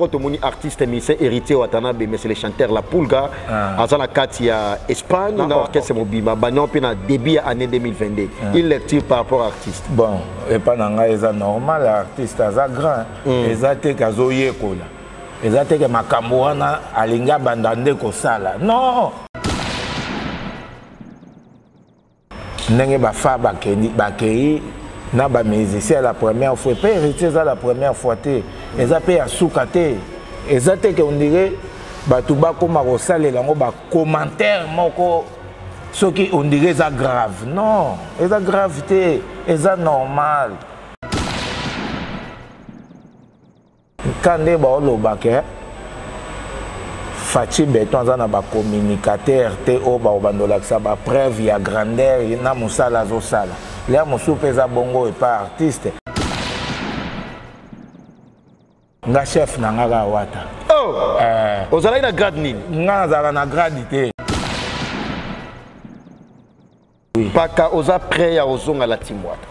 Tomoni artiste musicien Héritier Watanabe, mais c'est le chanteur La Pulga. Aza na kati ya Espagne na orchestre mobimba banyo mpe na début ya année 2022. Une lecture par rapport à artiste? Bon, epa na ngai eza normal, artiste aza grand. Eza te ke azoyekola, eza te ke makambo wana alingi abanda nde kosala, non. Ndenge bafa bakei na bamusicien la première fois mpe Héritier, eza la première fois te, eza mpe ya suka te. Eza te ke on dirait bato bakóma kosalela yango bacommentaire moko soki on dirait eza grave. Non, eza grave te, eza normal. Ka nde baoloba ke Fatshi Béton aza na bacommunicateur te oyo bakobanda olakisa bapreuve ya grandeur na mosala azosala. Lere mosusu mpe eza bongo epa artiste. Nga chef na nga kaka Wata. Oh! Ozalaki na grade nini? Nga nazalaka na grade te. Paka, oza prêt ya ozonga la team Wata?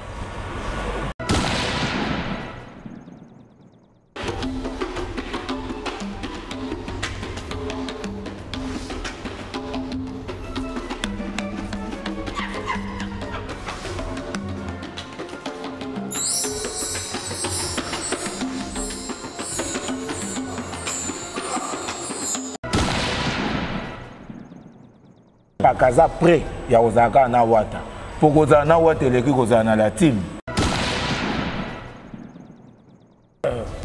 Paka aza prêt ya kozala kaka na Wata, mpo kozala na Wata eleki kozala na la team.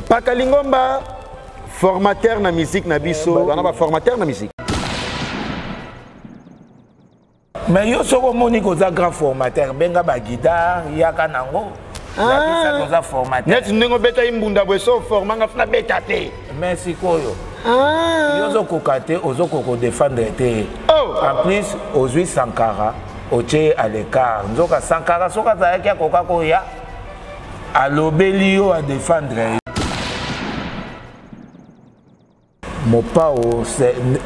Paka Lingomba, formateur na musique na biso, wana baformateur na musique. Mais yo soki omoni koza grand formateur, benga baguitare, yaka nango, lakisa koza formateur. Neti ndenge obetaki mbunda boye, so formanga funa beta te. Mais sikoyo yo ozokoka te, ozokoka kodefendre te. Oh! En plus ozwi Sankara, otie à l'écart. Nzoka Sankara soki azalaki akoka koya, alobeli yo, adefendre ye. Mopao,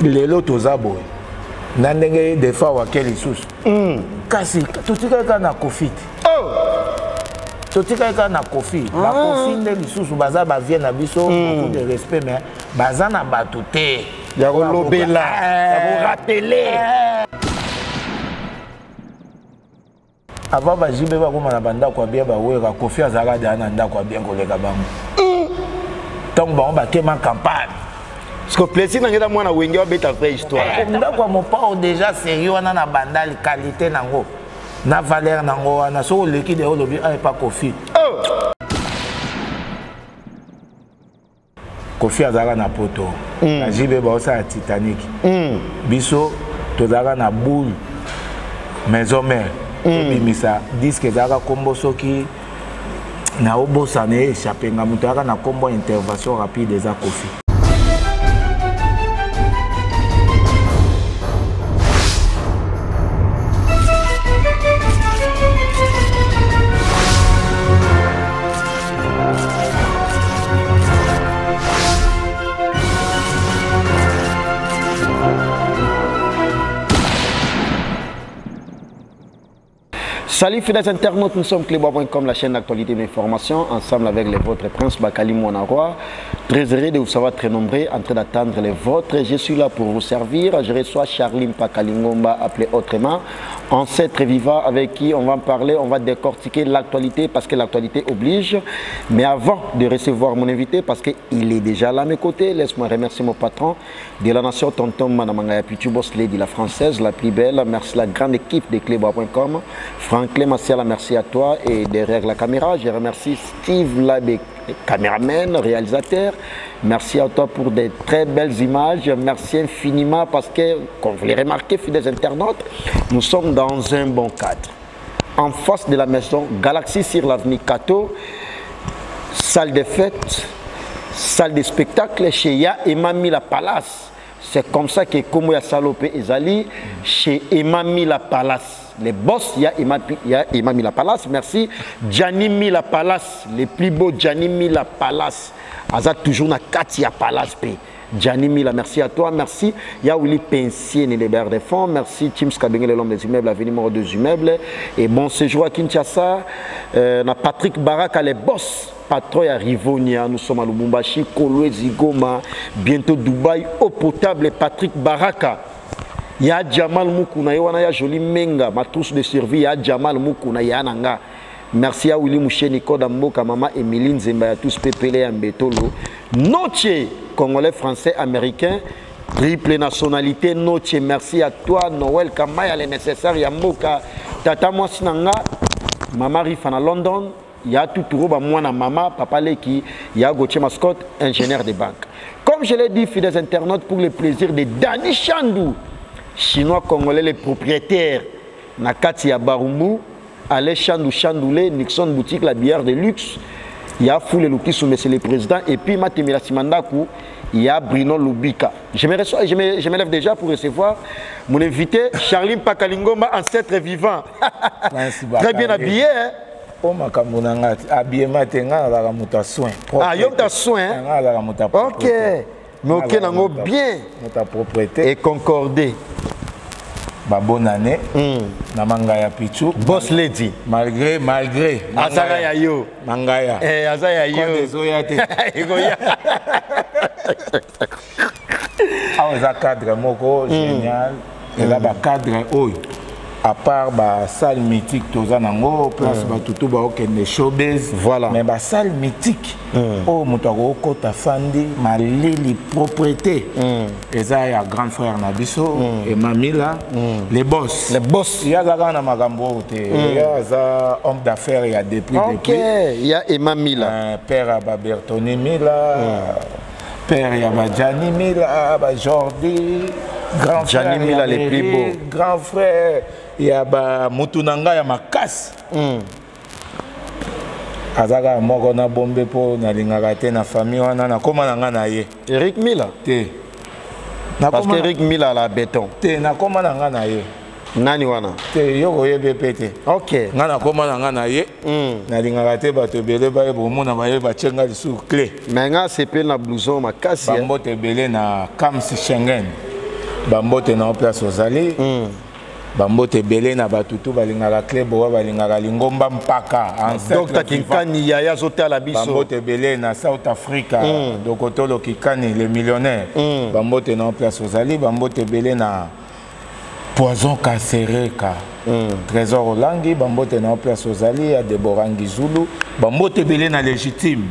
lelo toza boye na ndenge defa wake lisusu. Kasi totikali kaka na Kofi te. Oh! Totikali kaka na Kofi. Bakofi nde lisusu baza bavie na biso, beaucoup de respect, mais baza na bato te ya kolobela, ya korappeler. Avant bajibe bakóma na bandako ya bien, bawera, Kofi azalaka deya na ndako ya bien koleka bango ntango bango bakema campagne. Parce que plaisir na ngai mwana Wenge abeta vraie histoire. Ndako ya Mopao déjà série wana na Bandali, qualité nango na valeur nango wana, soki oleki de olobi a epa Kofi. Oh! Kofi azalaka na poto, na jibe baosala Titanic. Biso tozalaka na boule maison mare, tobimisa disque ezalaka nkombo soki naobosana, échappe nga. Moto ayaka na nkombo ya Intervention rapide eza Kofi. Salut fidèles internautes, nous sommes Clébois.com, la chaîne d'actualité et d'information, ensemble avec les vôtres Prince Bakali Roi. Très heureux de vous savoir très nombreux en train d'attendre les vôtres. Je suis là pour vous servir. Je reçois Charly Mpaka Lingomba, appelé autrement Ancêtre Vivant, avec qui on va parler, on va décortiquer l'actualité parce que l'actualité oblige. Mais avant de recevoir mon invité, parce qu'il est déjà là à mes côtés, laisse-moi remercier mon patron de la nation, Tonton Manamangaya Pichu, Boss Lady, la française, la plus belle. Merci la grande équipe de Clébois.com. Franklin Massiala, merci à toi. Et derrière la caméra, je remercie Steve Labé, caméraman, réalisateur. Merci à toi pour des très belles images. Merci infiniment parce que, comme vous l'avez remarqué, fidèles internautes, nous sommes dans un bon cadre. En face de la maison Galaxy sur l'avenue Cato, salle de fête, salle de spectacle chez Ya Emami la Palace. C'est comme ça que Komo ya Salopé ezali chez Emami la Palace. Les boss, il y a Emami la Palace, merci. Gianni Mila Palace, les plus beaux Gianni Mila Palace. Aza toujours na Katia Palace P. Gianni Mila, merci à toi, merci. Ya Willy Pensier, les des fonds, merci. Tim Skabengele, l'homme des immeubles, avenue numéro 2 immeubles. Et bon séjour à Kinshasa. Na Patrick Baraka, les boss. Patron ya Rivonia, nous sommes à Lubumbashi, Kolwezi, Goma, bientôt Dubaï, eau potable Patrick Baraka. Ya Jamal Mukuna, ye wana ya Joli Menga, ma trousse de survie, ya Jamal Mukuna, ya nanga. Merci à Willy Moucheni, Koda Mboka, Mama Emiline Zemba, ya tous Pepele ya Mbetolo. Noche, Congolais, Français, Américain, triple nationalité, Noche, merci à toi, Noël Kamaya, les nécessaires, ya Mboka, Tata Mwasi Nanga, Mama Rifa na London, ya Tuturo, ba mwana mama, papa Leki, ya Gauthier Mascotte, ingénieur de banque. Comme je l'ai dit, fidèles internautes, pour le plaisir de Dani Chandou, chinois congolais, les propriétaires, na kati ya Barumbu, Alain Chandou Chandoulé, Nixon Boutique, la bière de luxe, il y a Foule Lukisu, mais c'est le président, et puis Matemela Simandaku, il y a Bruno Lubika. Je me reçois, je me, je me lève déjà pour recevoir mon invité, Charlie Mpakalingoma, ancêtre vivant. Très bien habillé, hein? Po makambo na nga habillement te, nga nazalaka moto ya soin. Ah, yo moto ya soin? Nga nazalaka moto ya Ok. Mais ok nango bien. Moto ya propreté. Et concordé. Ba bonne année. Na mangaya Pichu. Boss lady. Malgré, malgré. Azaka ya yo. Mangaya. Eh, aza ya yo. Code ezoya te. Ekoya. Awa eza cadre moko génial. Eza ba cadre oyo. À part ba salle mythique toza nango place bato tu baokende showbiz. Voilà. Mais ba salle mythique oyo moto akokota fandi malili propriété. Eza ya grand frère na biso et Mamila, les boss. Les boss. Il y a kaka na makambo oyo te. Il y a homme d'affaires ya depuis Ok, depuis. il y a Emma Mila. Père ya ba Bertoni Mila. Père ya ba Gianni Mila, ba Jordi, grand frère Gianni Mila, ya les plus Mary, beaux. Grand frère ya ba mutu na ngai ya makasi. Azaka moko na bombe po nalingaka te na famille wana nakoma na ngai na ye. Eric Mila? Te. Parce que Eric Mila la béton. Te, nakoma na ngai na ye. Nani wana? Te, yo koyebi pe te. Ok. Ngai nakoma na ngai na ye. Nalingaka te bato ebele bayeba omona bayeba batie ngai lisusu clé. Mais ngai asepeli na blouson makasi, hein. Bambote ebele na Kams Schengen. Bambote na place ozali. Bambote ebele na bato tu balingaka clé boa, balingaka lingomba mpaka, ancêtre Docteur vivant. Kinkani yaya azotala biso. Bambote ebele na South Africa, Dokotolo Kikani le millionnaire. Bambote na place ozali, bambote ebele na Poison Kasereka. Trésor Olangi, bambote na place ozali ya Deborah Ngizulu, bambote ebele na légitime.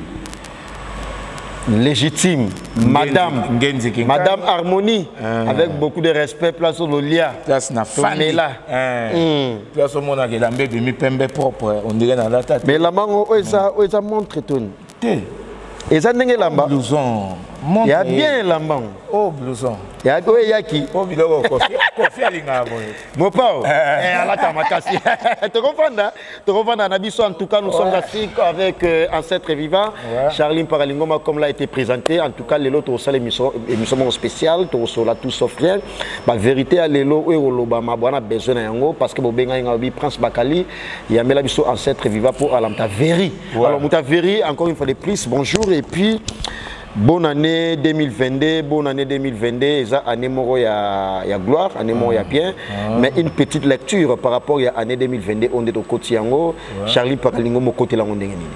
Légitime, madame, Ngenzi Kinkani. Madame Harmonie, avec beaucoup de respect, place au Lolia. Place na Tomela. Fandi. Place au monde qui lambe bimi pembe propre, on dirait na lata. Mais la mango oza oza montre toni. Te. Eza ndenge lamba. Blouson. Montre. Ya bien lamba. Oh blouson. Ya oyo yaki. Oh biloko kofi. Kofi alinga boye. Mopao. Eh alata makasi. Tu comprends hein? Tu comprends na biso en tout cas nous sommes assis avec ancêtre vivant. Charlie Mpakalingoma comme l'a été présenté en tout cas lelo to sala émission émission spéciale to sola tout sauf rien. Ba vérité à lelo oyo loba ma bwana besoin na yango parce que bo benga nga bi Prince Bakali ya mela biso ancêtre vivant pour alamta veri. Alors muta veri encore une fois de plus bonjour et puis bonne année 2022, bonne année 2022, eza année moko ya, ya gloire, année moko ya bien, mais une petite lecture par rapport à année 2022, on est au côté yango, Charlie Mpakalingo mo côté lango ndenge nini.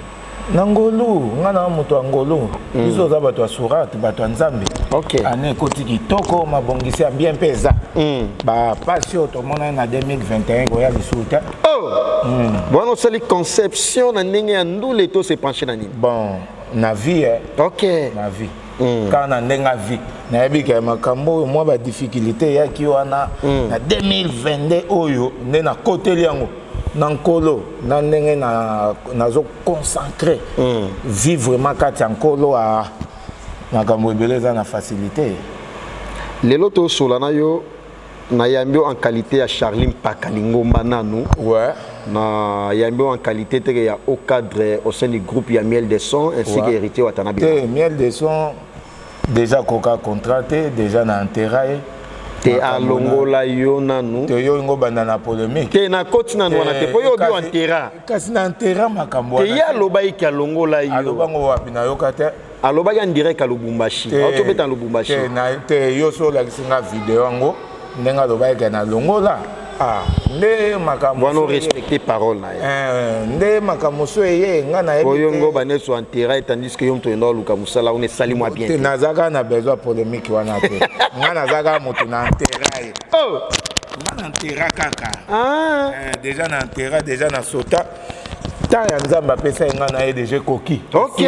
Na ngolu, nga na moto ya ngolu. Biso za bato ya Surat, bato ya Nzambe. Année ekoti kitoko, mabongisi ya bien mpe eza. Ba pasi oyo tomona na 2021 koya lisusu te. Oh! Bon, osali conception na ndenge ya ndule to se pencher na nini? Bon, na vie, eh. Na vie. Quand na ndenge ya vie, nayebi ke makambo oyo mwa ba difficulté eyaki wana na 2022 oyo nde nakoteli yango na nkolo, na ndenge nazo consacrer vie vraiment kati ya nkolo a makambo ebele eza na facilité. Lelo tosola na yo na yambi en qualité ya Charlie Mpakalingomba nanu. Na yambi en qualité te ya au cadre au sein du groupe ya Miel de Son ainsi que Héritier Watanabe. Te Miel de Son déjà koka contraté déjà na intérêt. Te alongola yo nanu. Te yo ngo banda na polémique. Te na koti nanu wana te po yo bi intérêt. Kasi na intérêt makambo Te wana. ya loba iki alongola yo. Aloba ngo wapi na yoka te. Aloba ya direct à Lubumbashi. Te Auto beta Lubumbashi. Te na te yo so la singa vidéo ngo ndenga loba ke na longola. Ah, nde makambo wana orespecte parole na ye. Eh, nde makambo mosusu eye nga nayebi. Oyo ngo baneso enterra, tandis que yo moto oyenda oluka mosala wana esali mwa bien. Te, naza kaka na besoin ya polémique wana te. Nga naza kaka moto na enterra ye. Oh! Nga na enterra kaka. Ah. Eh, déjà na enterra, déjà na sota. Temps ya Nzambe apesa ye nga na ye déjà ekoki. Temps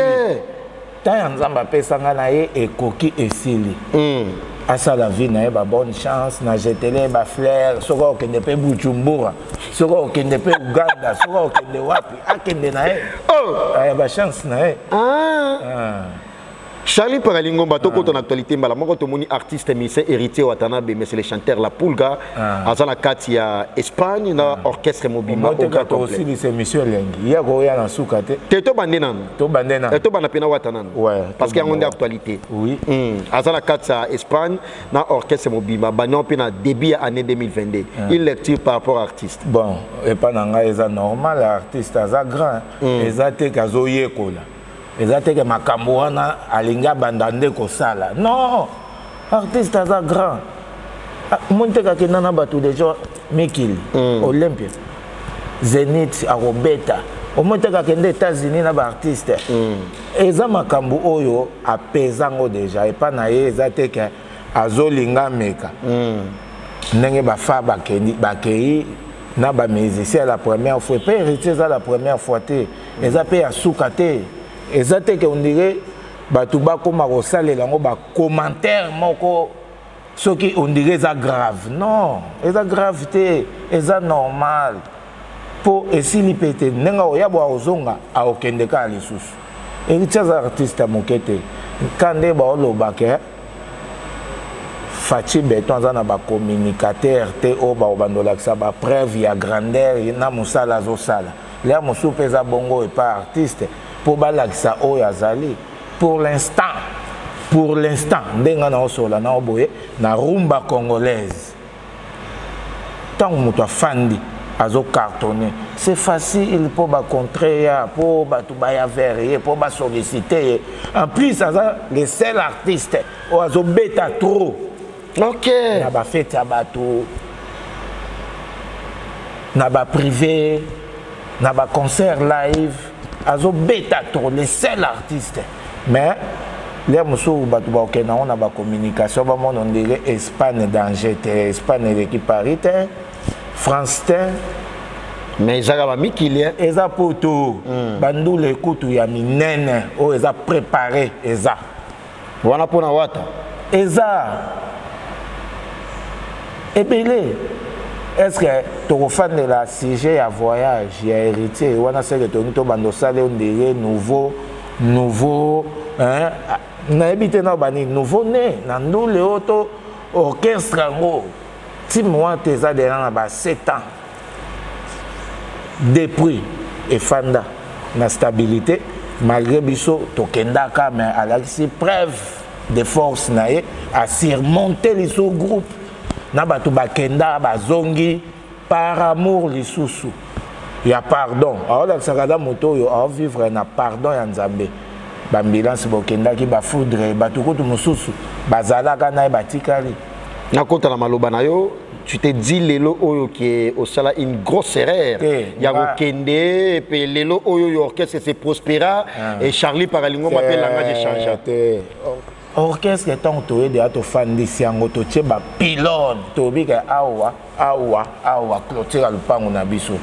ya Nzambe apesa nga na ye ekoki, esili. Asala vie na ye, ba bonne chance. Na jetele ye bafleur. Soki akokende mpe Bujumbura, soki akokende mpe Uganda, soki akokende wapi, akende na ye. Oh! Aya bachance na ye. Ah. Ah. Charlie Paralingomba, tokota na actualité mbala moko. Tomoni artiste musicien Héritier Watanabe, mais c'est le chanteur La Pulga, aza na kati ya Espagne na orchestre mobimba au Omoteka grand complet. Tosilisa émission elengi ya koya na suka te. Te, tobande nanu. Tobande na Eh, tobanda mpe na wata nanu. Ouais, parce que yango nde tobanda. actualité. Oui. Aza na kati ya Espagne na orchestre mobimba, banion mpe na début ya année 2022. Une lecture par rapport à artiste? Bon, epa na ngai eza normal. Artiste aza grand. Eza te ke azoyekola, eza te ke makambo wana alingi abanda nde kosala. Non, artiste aza grand. Ah, omoni te kakenda na bato déjà mikili, Olympia, Zénith akobeta. Omoni te kakende États-Unis na baartiste. Eza makambo oyo apezango déjà epa na ye. Eza te ke azolinga ameka ndenge bafa bakendi bakei na bamusicien la première fois. Mpe Héritier eza la première fois te, eza mpe ya suka te. Eza te ke on dirait bato bakóma kosalela yango bacommentaire moko soki on dirait eza grave. Non, eza grave te, eza normal, mpo esili mpe te. Ndenge oya bo akozonga, akokende kaka lisusu. Héritier aza artiste ya moke te. Ka nde baolobaka Fatshi Béton aza na bacommunicateur te oyo bakobanda olakisa bapreuve ya grandeur na mosala azosala. Lia mosusu mpe eza bongo epa artiste mpo balakisa oyo azali. Pour l'instant, pour l'instant, ndenge nga naosola nao boye na rumba congolaise, ntango moto afandi azocartonne, c'est facile mpo bacontre ya mpo bato baya vers ye mpo basollicite ye. En plus aza le seul artiste oyo azobeta trop na bafete ya bato, na baprivé, na baconcert live, azobeta trop, le seul artiste. Mais l'heure mosusu bato bakokende yango na bacommunication, bamona on dirait Espagne danger te. Espagne eleki Paris te, France te. Mais ezaka bamikili, eh. Eza poto. Bandula ekutu ya minene oyo eza préparé, eza wana mpona wata. Eza ebele. Est ce que tokofandela sujet ya voyage ya Héritier wana? Seke tolingi tobanda osala on dirait nouveau, hein? Nayebi te na banini nouveau ne na ndule oyo to orchestre yango. Team wana te, eza deja na ba 7 ans depuis efanda na stabilité, malgré biso tokendaka, mais alakisi preuve de force na ye, asurmonte lisusu groupe na bato bakenda bazongi par amour lisusu ya pardon. Aolakisaka aza moto oyo aovivre na pardon ya Nzambe. Baambulance bokendaki, bafoudre bato kutu mosusu bazalaka na ye batikali. Nakota na maloba na yo, tu te dis lelo oyo ke osala une grosse erreur ya kokende, mpe lelo oyo oyo orchestre se prospéra et Charlie Paralingomba mpe langage échange. Te, orchestre ntango toyede ya tofandisi yango, totie bapylône, tobika awa awa awa, clôture ya lopango na biso,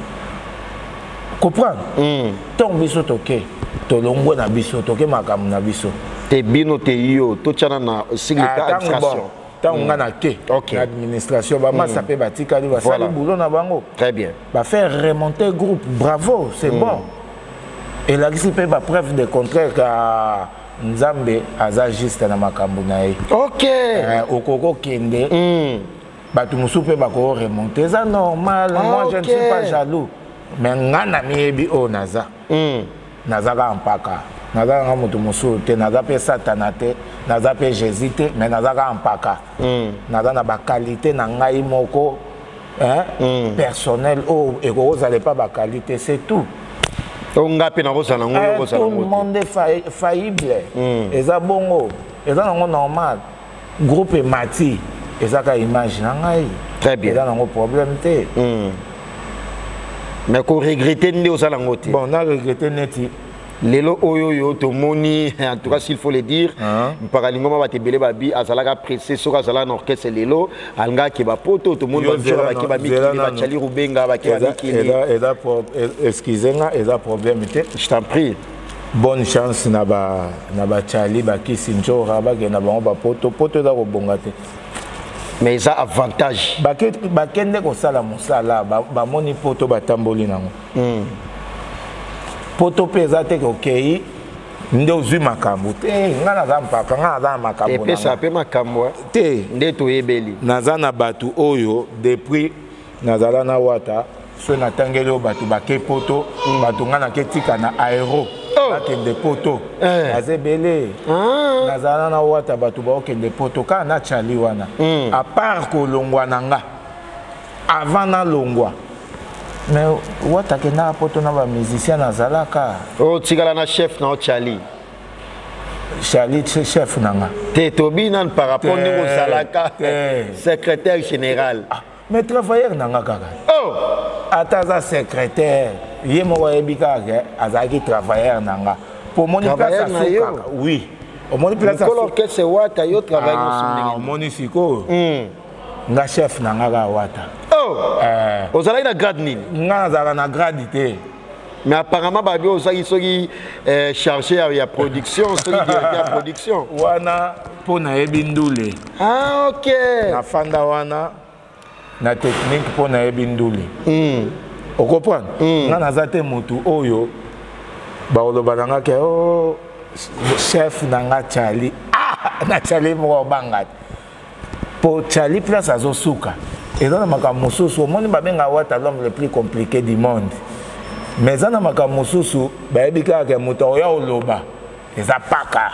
comprendre? Ntongo biso toke, tolongwe na biso, toke makambo na biso. Te, bino te, yo totiana na sigle Ah, ka ntango bon administration. Ntango nga na ke na administration, bamasa mpe batikali, basali boulot na bango. Très bien. Bafaire remonter groupe, bravo, c'est bon. Elakisi mpe bapreuve de contraire ka Nzambe aza juste na makambo na ye. Eh, okoki okende, bato mosusu mpe bako remonte, eza normal. Ah, Moi, je ne suis pas jaloux, mais nga na miyebi oyo naza. Naza kaka mpaka, naza kaka moto mosusu te, naza mpe Satana te, naza mpe Jésus te, mais naza kaka mpaka. Naza na baqualité na ngai moko, hein, personnel oyo ekoki kozala epa baqualité, c'est tout. Oyo nga mpe nakozala nango, yo kozala Tout le nango te. monde est faillible. Eza bongo, eza nango normal. Groupe emati, eza kaka image na ngai. Très bien. Eza nango problème te. Mais koregretter nde osala yango te. Bon, na regretter neti Lelo oyo oyo tomoni, en tout cas, s'il faut le dire, Mpaka Lingoma, bato ebele babi azalaka pressé. Soki azalaka na orchestre lelo, alingaka bapoto. Tomoni Yo, banzora bake bamikili. Zela nano. Bachali Rubenga bake bamikili. Eza excuse nga, eza problème te. Je t'en prie. Bonne chance na bachali bakisi nzora, bakenda bango bapoto. Poto eza kobonga te. Mais eza avantage. Bakende kosala mosala, bamoni poto, batamboli nango. Poto mpe eza te okei nde ozwi makambo te. Nga naza mpaka, nga naza na makambo na Epesa nga. mpe makambo, eh. Te. Nde toyebeli. Naza na bato oyo depuis nazala na Wata, so natangeli oyo bato bake poto, bato nga nake tika na aéro. Oh. Bakende poto. Eh. Baza ebele. Ah. Nazala na Wata, bato baokende poto kaka na Chali wana. À part kolongwa na nga, avant nalongwa, mais Wata akendaka poto na bamusicien, nazalaka. Oyo tikala na chef na Ochali. Chali chef na nga. Te, tobi nani par rapport Te, ndenge ozalaka te. secrétaire général. Ah, mais travailleur na nga kaka. Oh. Ata aza secrétaire, ye moko ayebi kaka ke azalaki travailleur na nga, po omoni place Travailleur na yo? asukaka. Oui, omoni place Mokolo orchestre Wata, yo travaille mosu Ah, ndenge? Omoni sikoyo, nga chef na nga kaka Wata. Oh. Eh, ozalaki na grade nini? Nga nazalaka na grade te. Mais apparemment babi ozalaki soki chargé ya production, soki directeur ya production. Wana mpo nayebi ndule. Ah, ok. Nafanda wana na technique mpo nayebi ndule. Okocomprendre? Nga naza te motu oyo bakoloba na nga ke o chef na nga Chali. Ah, na Chali moko obanga te, po Chali place azosuka eza na makambo mosusu. Omoni, babenga Wata l'homme le plus compliqué du monde, mais eza na makambo mosusu bayebi kaka ke moto akoya koloba eza paka.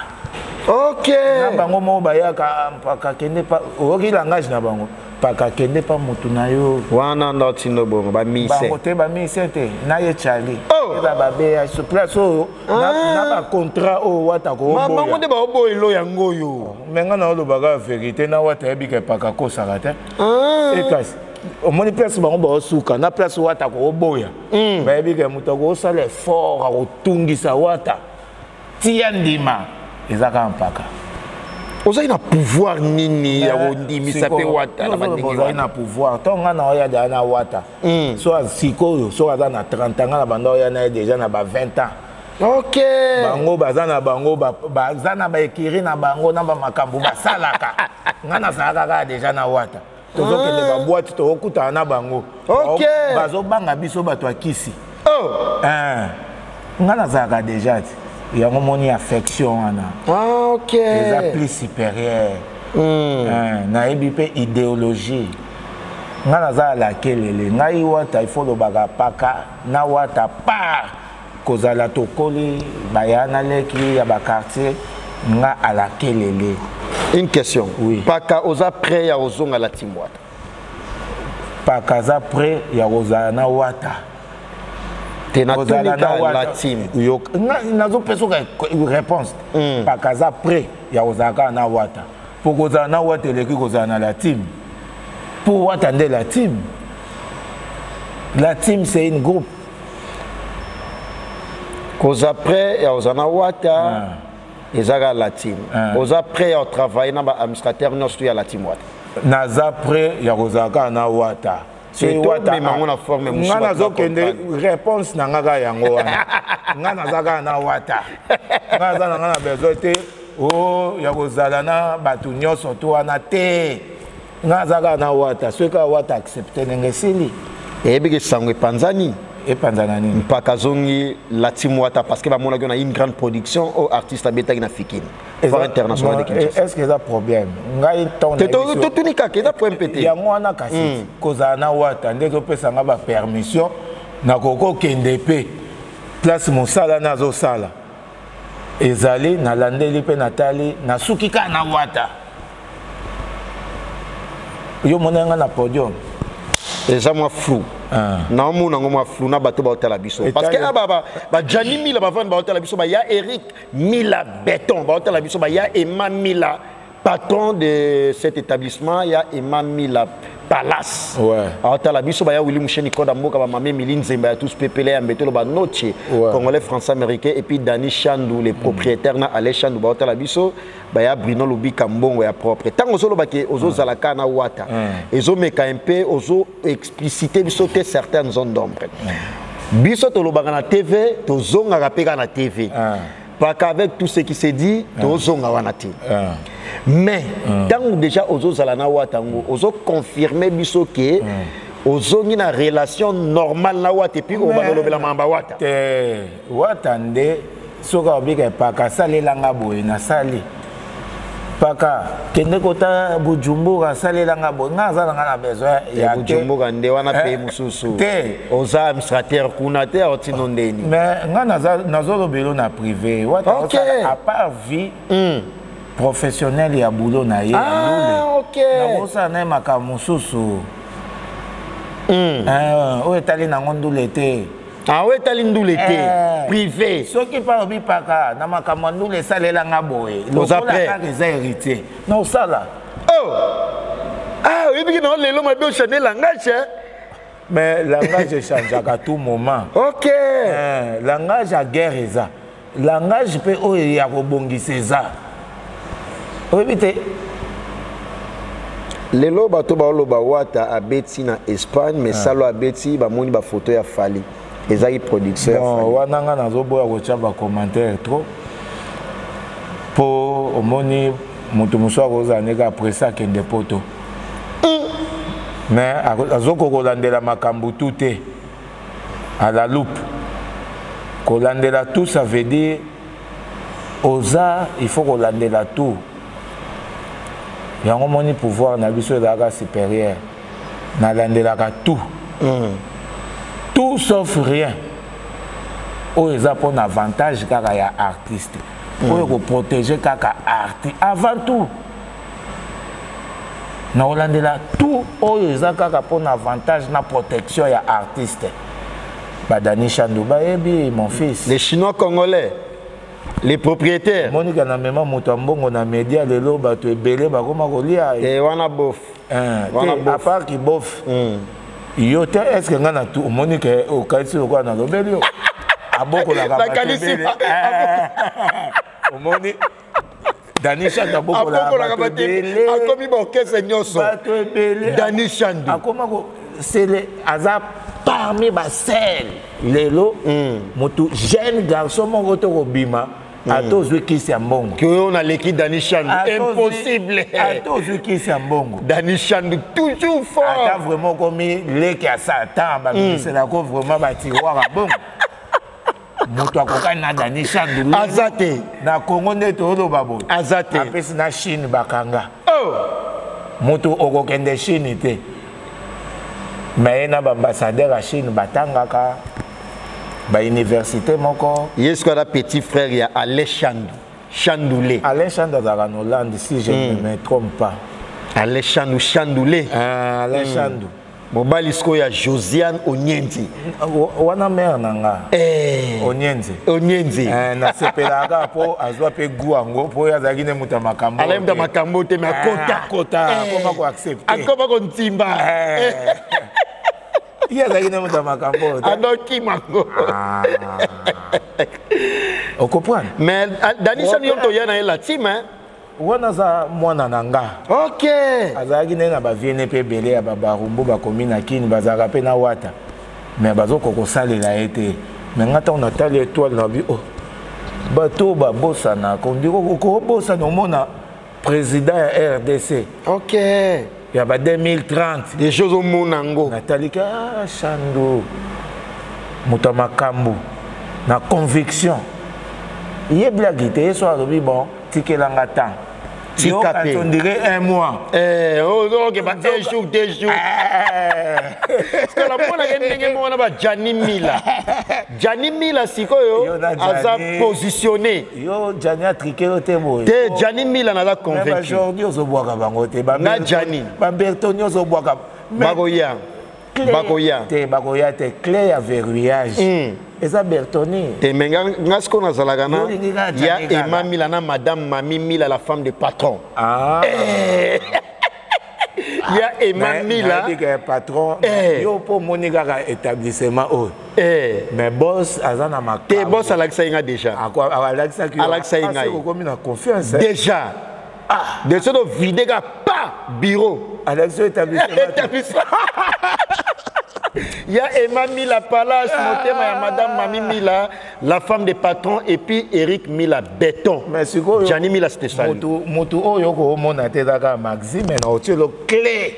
Na bango moko bayaka: "Ah, mpaka kende pa." Oyoki langage na bango: "Paka kende pa motu na yo." Wana nda otindo bongo bamise. Bango te, bamise te na ye Chali. Oh! Eza babeya so place oyo na bacontrat oyo Wata Bango koboya. Nde baoboyelo yango oyo. Me nga na olobaka vérité, na Wata yebi ke paka akosaka te. Ah. Ekasi omoni place bango baosuka na place Wata koboya, bayebi ke moto akosala effort akotungisa Wata tia ndima eza kaka mpaka. Ozali na pouvoir nini ya kondimisa mpe Wata na bandenge Ozali wana? Na pouvoir ntongo nga na oya deja na Wata. So sikoyo, soki aza na 30 ans, nga na banda oya na ye déjà na ba 20 ans. Bango baza na bango baza na baekiri na bango na bamakambo basalaka. Nga nazalaka kaka déjà na Wata, tozokende baboîte, tokokutana na bango. Bazobanga biso bato ya kisi. Oh. Eh, nga nazalaka déjà te. Yango moni affection wana Ah, ok. eza plus supérieur. Eh, nayebi mpe idéologie. Nga naza alakelele ngai Wata, ifo lobaka paka na Wata par kozala tokoli baya na leki ya baquartier, nga alakelele. Une question. Oui. Paka, oza prêt ya ozonga la team Wata? Paka aza prêt ya kozala na Wata. Te, Kozala natuni na ka Wata. la team. Nazopesa oka réponse. Paka aza prêt ya kozala kaka na Wata, mpo kozala na Wata eleki kozala na la team, mpo Wata nde la team. La team, c'est une groupe. Koza prêt ya kozala na Wata eza kaka la team. Oza prêt ya kotravaille na baadministrateur nyonso to ya la team Wata? Naza prêt ya kozala kaka na Wata. Soki Te, tomema yango na forme mosusu, nga bato nazokende bacomprendre. Réponse na nga kaka yango wana. Nga naza kaka na Wata, nga naza na nga na besoin te o ya kozala na bato nyonso to wana te. Nga naza kaka na Wata. Soki kaka Wata accepte, ndenge esili. Eyebiki sango epanzani. Epanzana nini? Mpaka azongi la team Wata parce que bamonaki na une grande production oyo artiste abetaki na Fikine, Foire internationale de Kinshasa. Est ce que eza problème? Ngai ntongo Te, totuni kaka, eza problème mpe te. Yango wana kasi, kozala na Wata nde ezopesanga bapermission, nakoki okende mpe place mosala nazosala ezali, nalandeli mpe natali, nasuki kaka na Wata. Yo mona nga na podium? Eza mwa flou. Ah. Naomona yango mwa flou na bato baotala biso, parce que aba bajani Mila bavandi baotala biso, baya Eric Mila Béton baotala biso, baya Emma Mila, patron de cet établissement, ya Emma Mila. Palace. Ouais. Aotala biso baya Willy Musheni Koda Mboka ba Mame Mili Nzemba ya tous pepele ya mbetelo ba noche. Ouais. Congolais français américain et puis Dani Chandou les propriétaires na Ale Chandou ba otala biso baya Bruno Lubika mbongo ya propre. Tango ozoloba ke ozozala ka na wata. Ezomeka un peu ozo expliciter biso te certaines zones d'ombre. Biso tolobaka na TV, tozongaka pe kaka na TV. Parce qu'avec tout ce qui s'est dit, tozonga wana te. Mais ntango déjà ozozala na wata yango ozoconfirme biso ke ozongi na relation normale na wata et puis obanda olobela mamba wata. Te, wata nde soki abika epaka asalelanga boye, nasali paka kende kota Bujumbura, asalelanga boye, nga aza nanga na besoin ya te. Bujumbura nde wana Eh, pays mosusu. Te. Oza administrateur kuna te, otino ndeni. Mais nga nazolobela na privé wata. Osala à part vie professionnelle ya boulot na ye ya Ah, ndule, nakosala na ye makambo mosusu. Eh, oyo etali nango ndule te. Ah, oyo etali ndule te. Eh. Privé. Soki mpa olobi paka na makambo ya ndule esalelanga boye, Oza lokola prêt? kaka eza héritier na osala. Oh, ah, oyebiki na lelo mabe ochange langage, hein? Mais langage echangeaka tout moment. Eh, langage ya guerre eza langage mpe oyo ya kobongisa eza, oyebi te. Lelo bato baoloba wata abeti na Espagne, mais salo abeti, bamoni bafoto ya Fally, ezalaki production ya Bon, Fally. wana nga nazoboya kotya bacommentaire trop, mpo omoni moto mosusu akozala ndenge apresse akende poto, mais azokoka kolandela makambo tu te à la loupe. Kolandela tout, ça veut dire oza, il faut kolandela tout. Yango moni pouvoir na biso ezalaka supérieur, nalandelaka tout, tout sauf rien oyo eza mpona avantage kaka ya artiste, oyo koprotege kaka artiste avant tout. Nakolandela tout oyo eza kaka mpona avantage na protection ya artiste. Badani Chandu bayebi, mon fils. Les Chinois congolais, les propriétaires. Monika na mema moto ya mbongo na média, lelo bato ebele bakoma kolia. E wana bof. Wana te, bof. À part ki bof yo te, est ce que ngai na tu omoni ke okanisi lokola nalobeli yo abokolaka bato Nakanisi ebele? Omoni Dani Chandu abokolaka abokolaka bato bato ebele. Akomi baorchestre nyonso. Bato ebele. Dani Chandu. Akoma ko sele, aza parmi basele lelo. Motu jeune garçon moko to kobima, ata ozwi kisi ya mbongo. Ke oyo naleki Dani Chandu, impossible. Ata ozwi kisi ya mbongo. Dani Chandu toujours fort. Ata vraiment okomi leki ya Satan, babimiselako vraiment batiroir ya bongo, moto akokani na Dani Chandu aza te. Na Congo nde tooloba boye. Aza te. Apesi na Chine bakanga. Oh. Moto okokende Chine te, me ye na baambassadeur ya Chine batangaka bauniversité moko. Ye sikoyo aza petit frère ya Ale Chandu, Chandoule. Alain Chandu azalaka na Hollande, si je ne me trompe pas. Ale Chandu, Chandoule. Ah, Alain Chandu. Mobali sikoyo ya Josiane Onyenzi. Wana mare na nga. Eh, Onyenzi. Onyenzi. Eh, nasepelaka kaka mpo azwa mpe gu yango, mpo oyo azalaki nde moto ya makambo. Alain mutu ya makambo te, me akota. Akota, Eh, akoma koaccepte. Akoma kontimba. Eh. Ye azalaki nde moto ya makambo oyo te. Andokima ngo. Ah. Ocomprendre? Mais ah, Dani Chandu, yo toya na ye la team, hein? Wana aza mwana na nga. Azalaki nde na baviene mpe ebele ya babarumbu bakomi na Kini, bazalaka mpe na wata, mais bazokoka kosalela ye te. Mais nga ntango natali étoile na bi, oh, bato oyo babosanaka, ondiri okobosana omona président ya RDC ya ba 2030. Des choses omona yango. Nataliki, ah, Chandu moto ya makambo na conviction, ye blaki te. Ye so alobi bon, tikelanga temps. Tika pe. On dirait un mois. Eh, oh, ok, ba un jour, 2 jours. Parce que namonaka ndenge moko na ba Jani Mila. Jani Mila sikoyo Yo na aza Gianni. positionné. Yo Jani atrike yo te boye. Te, Jani Mila naza convaincu. Bajordi ozobwaka bango te. Na Gianni. Babertoni ozobwaka. Bakoya. Bakoya. Te, bakoya te. Clé ya verrouillage eza Bertoni. Te, me nga sikoyo nazalaka na Yo olingi kaka ya Gianni kaka. Emma Mila na madame Mami Mila, la femme de patron. Ah. Ya Emma Mila. Patron, eh. Yo po moni kaka établissement oyo. Eh. Mais boss aza na makambo. Te boss alakisa nga déjà. Alakisaki alakisa ngai. Okomi na confiance. Déjà. Ah, de ce vide ka pa bureau. Alakisa établissement. Établissement. Ya Emma Mila Palace, motema ya Madame Mami Mila, la femme des patrons, et puis Eric Mila Béton. Mais sikoyo Gianni Mila c'était ça. Motu oyo komona te ezaka Maxime na otielo clé.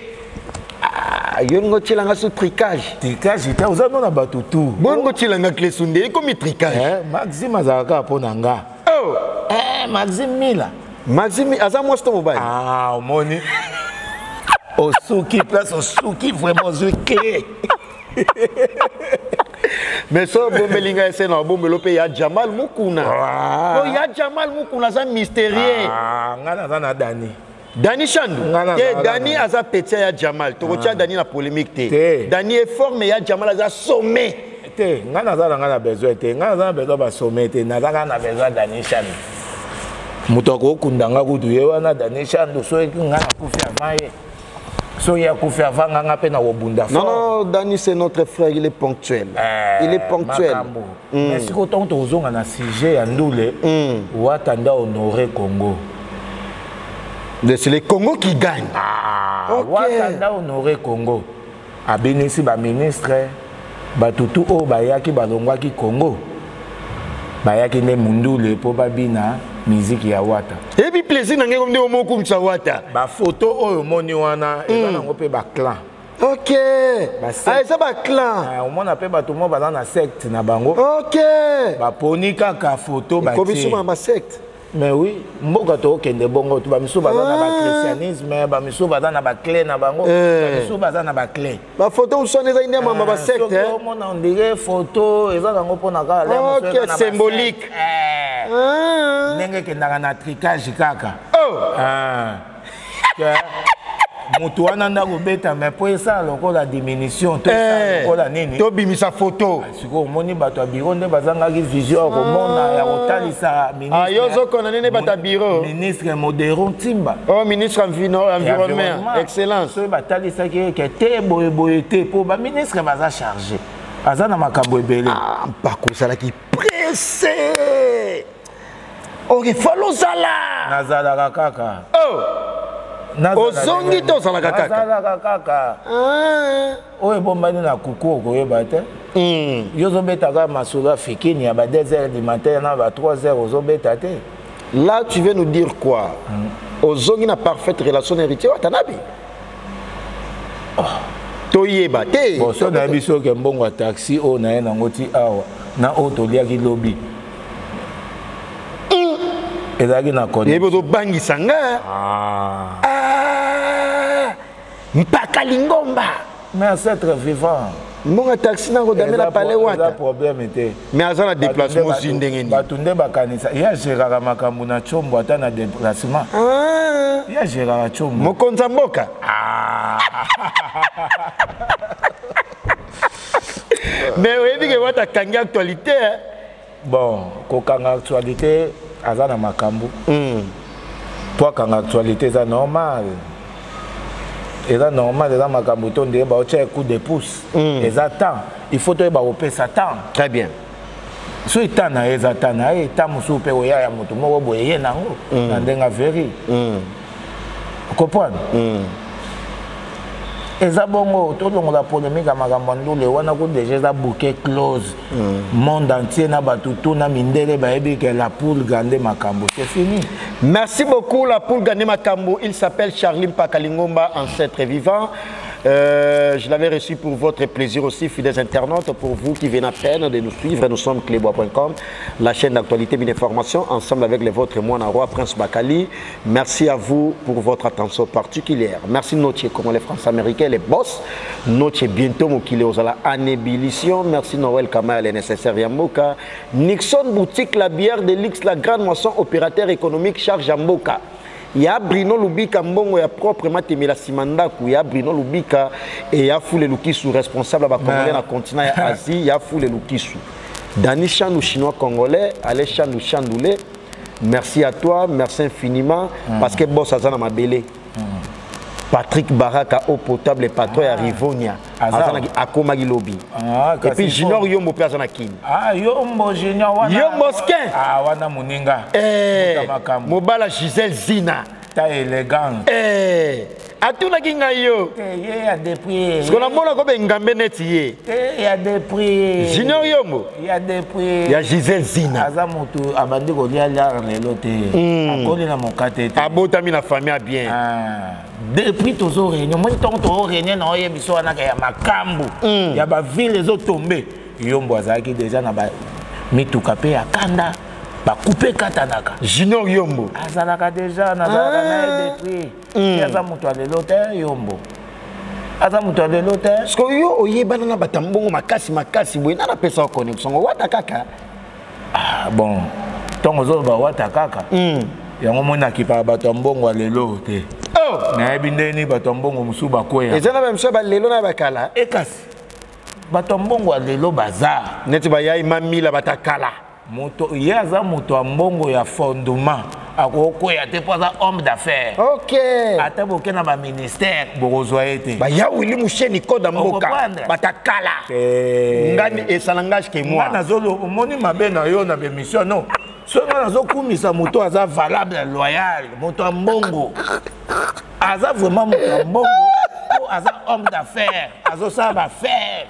Ah, yo ngo tielanga su tricage. Tricage te, oza mona bato tout. Bongo tielanga clé sunde, ekomi tricage. Eh, Maxime azalaka kaka mpo na nga. Oh, eh, Maxime Mila. Maxime aza mwasi to mobali? Ah, omoni. Osuki place osuki vraiment ozwi clé. Mais so obombeli ngai ese na obombelo mpe ya Jamal Mukuna. Oh, ya Jamal Mukuna aza mystérieux. Ah, ngai naza na Dani. Dani Chandu. Te Dani aza petit ya Jamal. Tokotia Dani na polémique te. Dani est fort mais ya Jamal aza sommet. Te, ngai naza na ngai na besoin te. Ngai naza na besoin ba sommet te. Naza ngai na besoin Dani Chandu. Moto akokunda nga kutu ye wana Dani Chandu soki ngai nakufi avant ye. Soki akufi avant nga nga mpe na kobunda. Non non, Dani c'est notre frère, il est ponctuel. Il est ponctuel. Mais sikoyo ntango tokozonga na sujet ya ndule, Wata nda honoré Congo. C'est le Congo qui gagne. Ah, okay. Wata nda honoré Congo. Abinisi ba ministre batutu oyo bayaki balongwaki Congo. Bayaki nde mundule po babina musique ya Wata. Et puis plaisir na ngai nde omokumisa Wata. Ba photo oyo moni wana eza nango pe ba clan. Ok. Ah, eza ba clan. Omona pe bato mo baza na secte na bango. Ok. Baponi kaka photo batie. Ekomi suma ba secte. Mais oui, mboka tokende bongo to ba misu baza na ba christianisme, ba misu baza na ba clé na bango, ba misu baza na ba clé. Ba photo usone eza inde mama ba secte. Soki omona on dirait photo eza nango pona kaka lemo. Ok, symbolique. Ndenge kendaka na tricage kaka. Oh. Ah. Moto wana ndako beta mais po esa lokola diminution to esa lokola nini? To bimisa photo. Siko omoni bato ya bureau nde bazangaki vision ya komona ya kotalisa ministre. Ah, yo zoko na nene bato ya bureau. Ministre Modero Ntimba. Oh, ministre environnement, excellence. Soki batalisaki ye ke te boye boye te po ba ministre baza chargé. Aza na makambo ebele. Ah, mpako ozalaki pressé. Ok, falo zala. Nazalaka kaka. Oh. Ozongi to ozalaka kaka? Nazalaka kaka. Oyo ebombani na kuku okoyeba te. Yo ozobetaka masolo ya fikini ya ba 2 heures du matin na ba 3 heures ozobeta te. Là, tu veux nous dire quoi? Ozongi na parfaite relation héritier Watanabe. Oh. Toyeba te. Bon, so na biso ke mbongo ya taxi oyo na ye nango ti awa na oyo toliaki lobi. Ezalaki na kone. Yebi ozobangisa nga. Ah. Mpaka lingomba. Mais ancêtre vivant. Mbongo taxi na kodame na palais Wata. Eza problème te. Mais aza na déplacement aussi ndenge nini? Bato nde bakanisa ye agéraka makambo na tshombo ata na déplacement. Ye agéraka tshombo. Mokonzi ya mboka. Mais oyebi ke Wata akangi actualité. Bon, kokanga actualité aza na makambo. Po akanga actualité eza normal. Eza normal, eza makambo to ndeye ba otia coup de pouce. Eza temps, il faut toyeba kopesa temps. Très bien. Soki temps na ye eza temps na ye, temps mosusu mpe oya ya moto moko boye ye nango na ndenge averi. Comprendre? Eza bongo tolongola polémique ya makambo ya ndule wana ku déjà eza bouquet close. Monde entier na bato tout na mindele bayebi ke la poule gande makambo, c'est fini. Merci beaucoup la poule gande makambo, il s'appelle Charly Mpaka Lingomba, ancêtre vivant. Je l'avais reçu pour votre plaisir aussi, fidèles internautes, pour vous qui venez à peine de nous suivre. Nous sommes cleboa point com, la chaîne d'actualité et d'information, ensemble avec les vôtres, moi, Roi Prince Bakali. Merci à vous pour votre attention particulière. Merci Notier, comme les Français américains, les boss. Notier, bientôt, Mokile Ozala, en ébullition. Merci Noël Kamel, les nécessaires Yamboka. Nixon Boutique, la bière de l'X, la grande moisson, opérateur économique, charge Yamboka. Il y a Bruno Lubika Mbongo, il y a propre Matemela Simandaku, il y a Bruno Lubika et il y a Foule Lukisu, responsable à Congolais dans le continent Asie, il y a Foule Lukisu. Dani Chandou, chinois congolais, allez Chandou Chandoulé, merci à toi, merci infiniment, parce que boss Azana m'a belé. Patrick Baraka eau potable, patron ya Rivonia. Aza. Akomaki lobi. Ah, et puis Junior Yombo mpe aza na Kini. Ah, Yombo Junior wana. Yombo Skin. Ah, wana moninga. Eh, mobala Gisèle Zina. Ta élégante. Eh, atunaki ngai yo. Te ye ya depuis. Siko namona ko bengambe neti ye. Te ya depuis. Junior Yombo. Ya depuis. Ya Gisèle Zina. Aza motu abandi kolia lar lelo te. Akoli na mokate te. Abotami na famille ya bien. Ah. Depuis tozo réunion, moi ntango tozo réunion na oyebi so wana ya makambo. Ya ba ville ezotombe. Yombo azalaki déjà na ba mituka pe ya kanda. Bakupe katanaka. Junior Yombo azalaka déjà nazalaka na ye depuis. Aza moto ya lelo te Yombo. Aza moto ya lelo te. Parce que yo oyebana na bato ya mbongo makasi makasi boye, nana apesa yo connexion ngo wata kaka. Ah bon, ntango ozoloba wata kaka. Yango moni akipaka bato ya mbongo ya lelo te. Oh! Nayebi ndenge nini bato ya mbongo mosusu bakweya. Eza na bamiso ya balelo na bakala. Ekasi bato ya mbongo ya lelo baza. Neti bayai mamila batakala. Moto ye aza moto ya mbongo ya fondement, akokwea te mpo aza homme d'affaires. Ok. Ata boke na ba ministère bokozwa ye te. Baya Willy Musheni koda mboka batakala. Ngani esala ngage ke moi. Nga nazolo omoni mabe na yo na bémission non. Soki nga nazokumisa moto aza valable, loyal, moto ya mbongo. Aza vraiment moto ya mbongo po aza homme d'affaires, azosala ba affaires.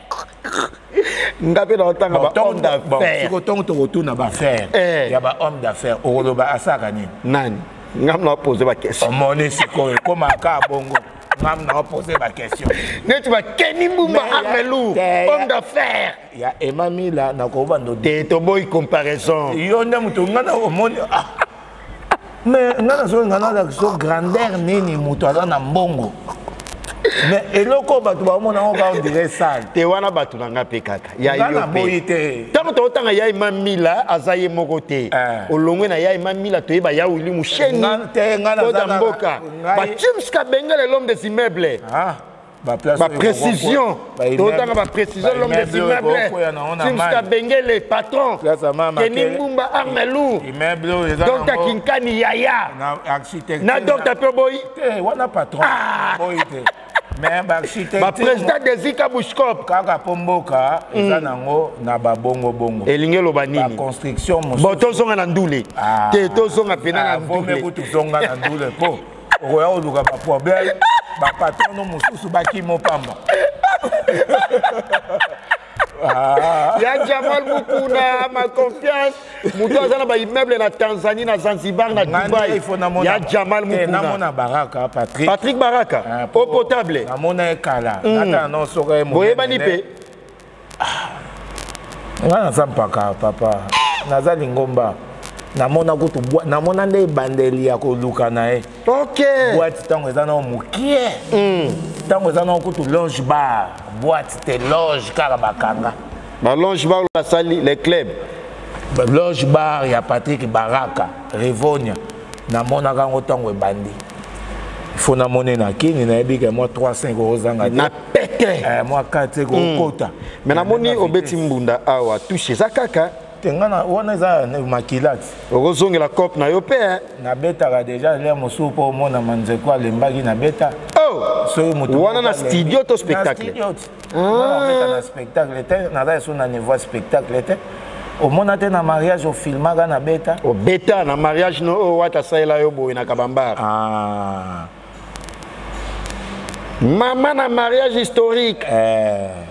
Nga mpe naotanga ba homme d'affaires. Siko ntongo tokotuna ba affaires ya ba homme d'affaires, okoloba asaka nini? Nani? Nga na pose ba question. Omoni sikoyo ekomaka bongo. Nga na pose ba question. Neti ba Kenny Mbumba Armelou, homme d'affaires. Ya Emma Mila nakoba ndo te toboyi comparaison. Yo nde moto nga na omoni ah. Mais nga nazolinga nalakisa grandeur nini moto aza na mbongo. Mais eloko bato baomona yango kaka on dirait sale. Te wana bato na nga mpe kaka. Ya Nga yo naboyi mpe. te. Ntango totanga ya Emma Mila aza ye moko te. Olongwe na ya Emma Mila toyeba ya Willy Musheni. Nga te, nga naza Koda kaka- mboka. ngai- Ba James Kabengele l'homme des immeubles. Ah. Ba place Ba oyo précision. ekoko- ba immeuble- Totanga ba précision, ba l'homme des immeuble oyo immeubles. ekokwea na ngo na James mai. Kabengele patron. Place ya mama Kenny Kele. Mbumba Armelou. Immeuble oyo eza Docteur nango- Kinkani Yaya. Na architecture Na docteur pe boyi. Te, wana patron. Ah. Boyi te. Mais ba architecture Ba président Desika Bushkop. Kaka po mboka eza nango na ba bongo bongo. Elingi eloba nini? Ba construction mosusu. Bon, tozonga na ndule. Ah. Te, tozonga pena na Ah, vaut mieux ndule. kutu zonga na ndule po okoya koluka ba problème, ba patron no mosusu bakimo pamba. Ah. Ya Jamal Mukuna, ma confiance. Mutu aza na ba immeuble na Tanzanie, na Zanzibar, na Ngani, Dubaï. il faut namona Ya Jamal Te, Mukuna. namona Baraka, Patrick. Patrick Baraka, Ah, eau potable. Namona ye kala. Nata na soka ye monene. Boyebani pe. Ah. Nga naza mpaka papa. Naza lingomba. Namona kutu bwa, namona nde ebandeli ya koluka na ye. Ok. Boîte ntango eza nao mokie. Ntango eza nao kutu loge bar. Boîte te loge kaka bakanga. Ba loge bar basali les clubs. Ba loge bar ya Patrick Baraka, Rivonia. Namonaka yango ntango ebandi. Il faut namone na kini nayebi ke mwa 3 5 ozanga te. Na pete. Mwa 4 okota. Mais namoni obeti mbunda awa touche eza kaka. Te nga na wana eza makila ti. Okozongela cop na yo pe, hein? Nabetaka déjà l'air mosusu po omona manzeko alembaki nabeta. Oh! Soki moto Wana na moko alembi. studio to Na spectacle? studio ti. Nga nabeta na spectacle te, naza lisusu na niveau ya spectacle te. Omona te na mariage ofilmaka na beta. Obeta na mariage no oyo wata asalela yo boye na Kabambare. Ah. Mama na mariage historique.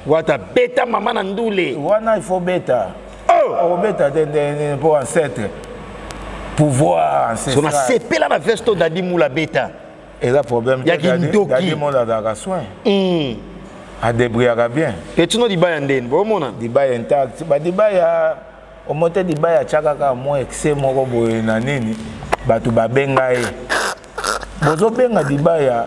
Wata beta mama na ndule. Wana il faut beta. Oh! Obeta te nde po ancêtre. Pouvoir ancestral. Sona sepela na vesto Dadi Mula beta. Eza problème Ya te, Dadi, kindoki. Dadi Mula azalaka soin. Adébrouillaka bien. Petit no dibaya ndeni, bomona. Dibaya intact. Ba dibaya omote dibaya tchaka kaka mwa excès moko boye na nini. Bato babenga ye. Bozobenga dibaya.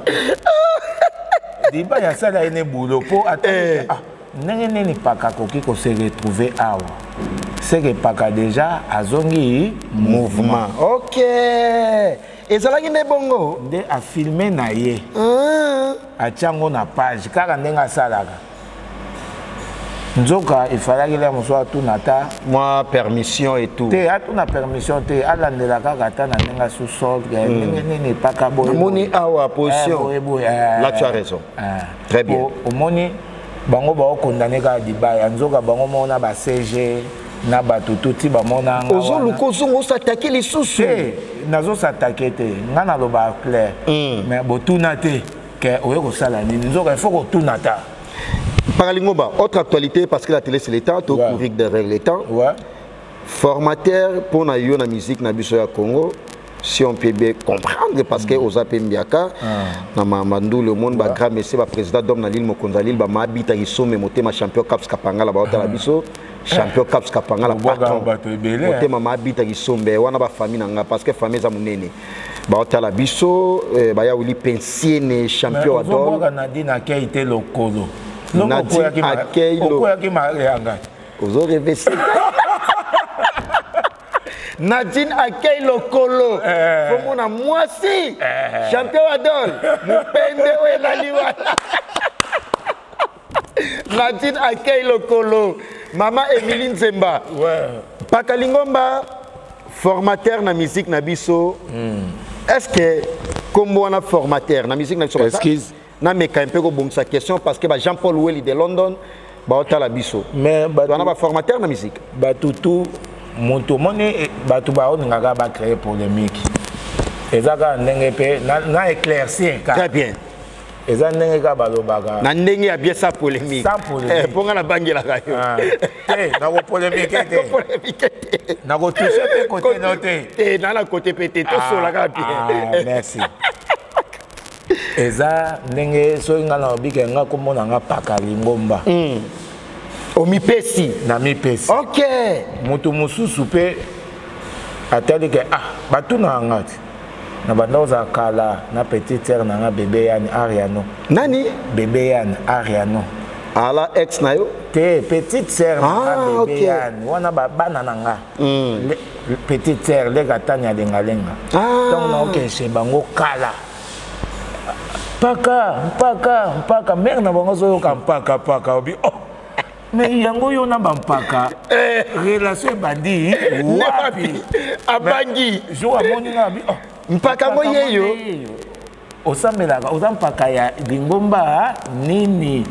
Dibaya asala ye ne boulot po atali ah, ndenge nini paka akoki ko se retrouver awa. C'est que paka déjà azongi mouvement. Ok. Ezalaki nde bongo. Nde a filmer na ye. Atia yango na page kaka ndenge asalaka. Nzoka efalaki le mosusu atuna ata mwa permission et tout. Te, atuna permission te, alandela kaka ata na ndenge sous-sol, ndenge nini epaka boye. Namoni awa position. Là tu as raison. Très bien. Omoni bango baokondane kaka dibaya, nzoka bango moko na ba CG na bato tuti bamona nga. Ozoluka ozonga osatake lisusu. Te, nazosatake te, nga nalobaka clair. Mais botuna te ke oye kosala nini, nzoka il faut kotuna ta. Paralingomba, autre actualité, parce que la télé c'est le temps, tout courir derrière le temps. Formateur pour na yo na musique na biso ya Congo, si on peut bien comprendre, parce que oza pe mbiaka, na Mamandou, le monde, ba grand monsieur, ba président d'homme na l'île Mokonza l'île, ba mabita isome motema champion Caps Kapangala, ba otala biso, champion Caps Kapangala, patron. Motema mabita isombe, wana ba famille nanga, parce que famille za munene. Ba otala biso, ba ya wili pensiene champion adol. Mais Nadine akei te lokolo. Nadine akei lokolo. Okoyaki mayanga. Ozo rêver. Nadine akei lokolo. Komona mwasi champion adol. Mupende oyo elali wana. Nadine akei lokolo. Mama Emilie Nzemba. Pakalingomba formateur na musique na biso. Est-ce que kombo wana formateur na musique na biso? Excuse. Na meka un peu ko bongisa question parce que ba Jean-Paul Welly de London ba otala biso. Mais ba wana ba formateur na musique. Ba tutu moto moni bato ba oningaka ba créer polémique. Ezaka ndenge pe na éclaircir ka. Très bien. Eza ndenge ka balobaka. Na ndenge ya bien sans polémique. Sans polémique. Ponga na bangelaka yo. Te, na ko polémique te. Polémique te. Na ko toucher pe côté no te. Te, na la côté pe te, to solaka bien. Ah, merci. Eza ndenge soki nga na obike nga komona nga paka lingomba. Omipesi. Na mipesi. OK. Moto mosusu pe atali ke ah batuna nga ti. Na banda oza kala na petite sœur na nga bébé Yann Ariano. Nani? Bébé Yann Ariano. Ala ex na yo? Te, petite sœur na nga bébé Yann. Wana ba bana na nga. Petite sœur leka tanya lenga lenga. Donc na oke chez bango kala. Mpaka, mpaka, mpaka mère na bango zoyoka mpaka mpaka obi oh. Mais yango yo na bampaka relation ebandi wapi? Abangi. Jour amoni nga abi oh. Mpaka ngo yeyo. Osambelaka, oza mpaka ya lingomba nini?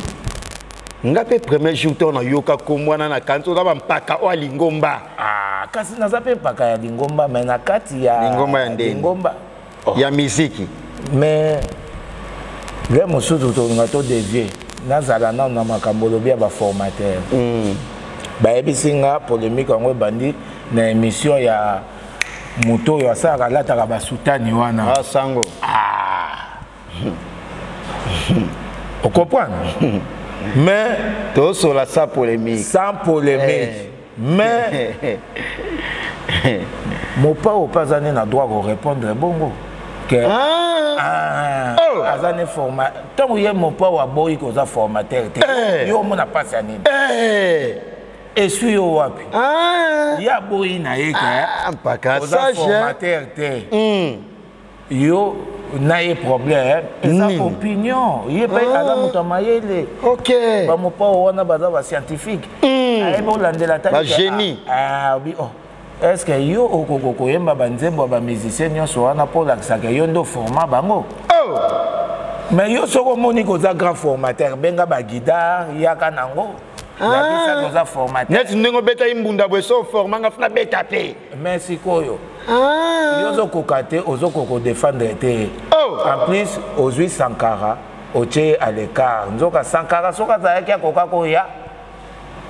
Nga pe premier jour to na yoka komwana na kanto oza ba mpaka oyo lingomba. Ah, kasi naza pe mpaka ya lingomba mais na kati ya lingomba ya ndeni. Lingomba. Oh. Ya miziki. Mais le mosusu tolinga to dévier nazala nano na makambo olobi ya baformateur. Bayebisi nga polémique yango ebandi na émission ya moto oyo asalaka alataka basutani wana. Ah, sango. Ah. Ocomprendre? Mais tosola sans polémique. Sans polémique. Mais mopao mpe aza nde na droit korépondre bongo ke aza ne forma ntango ye mopao aboyi koza formateur te, yo omona mpasi ya nini? Esui yo wapi? Ye aboyi na ye ke mpaka oza formateur te. Yo na ye problème eza opinion ye mpe aza moto ya mayele. Bamopao wana baza bascientifique, ayebi olandela ta bagénie. Obi oh est-ce que yo okoki koyemba banzembo ya bamusicien nyonso wana mpo olakisaka yo nde oforma bango? Mais yo soki omoni koza grand formateur, benga baguidare yaka nango lakisaka oza formateur. Neti ndenge obetaki mbunda boye, so oforma nga funa beta pe. Mais sikoyo yo ozokoka te, ozokoka kodefendre te. En plus ozwi Sankara otie à l'écart, nzoka Sankara soki azalaki akoka koya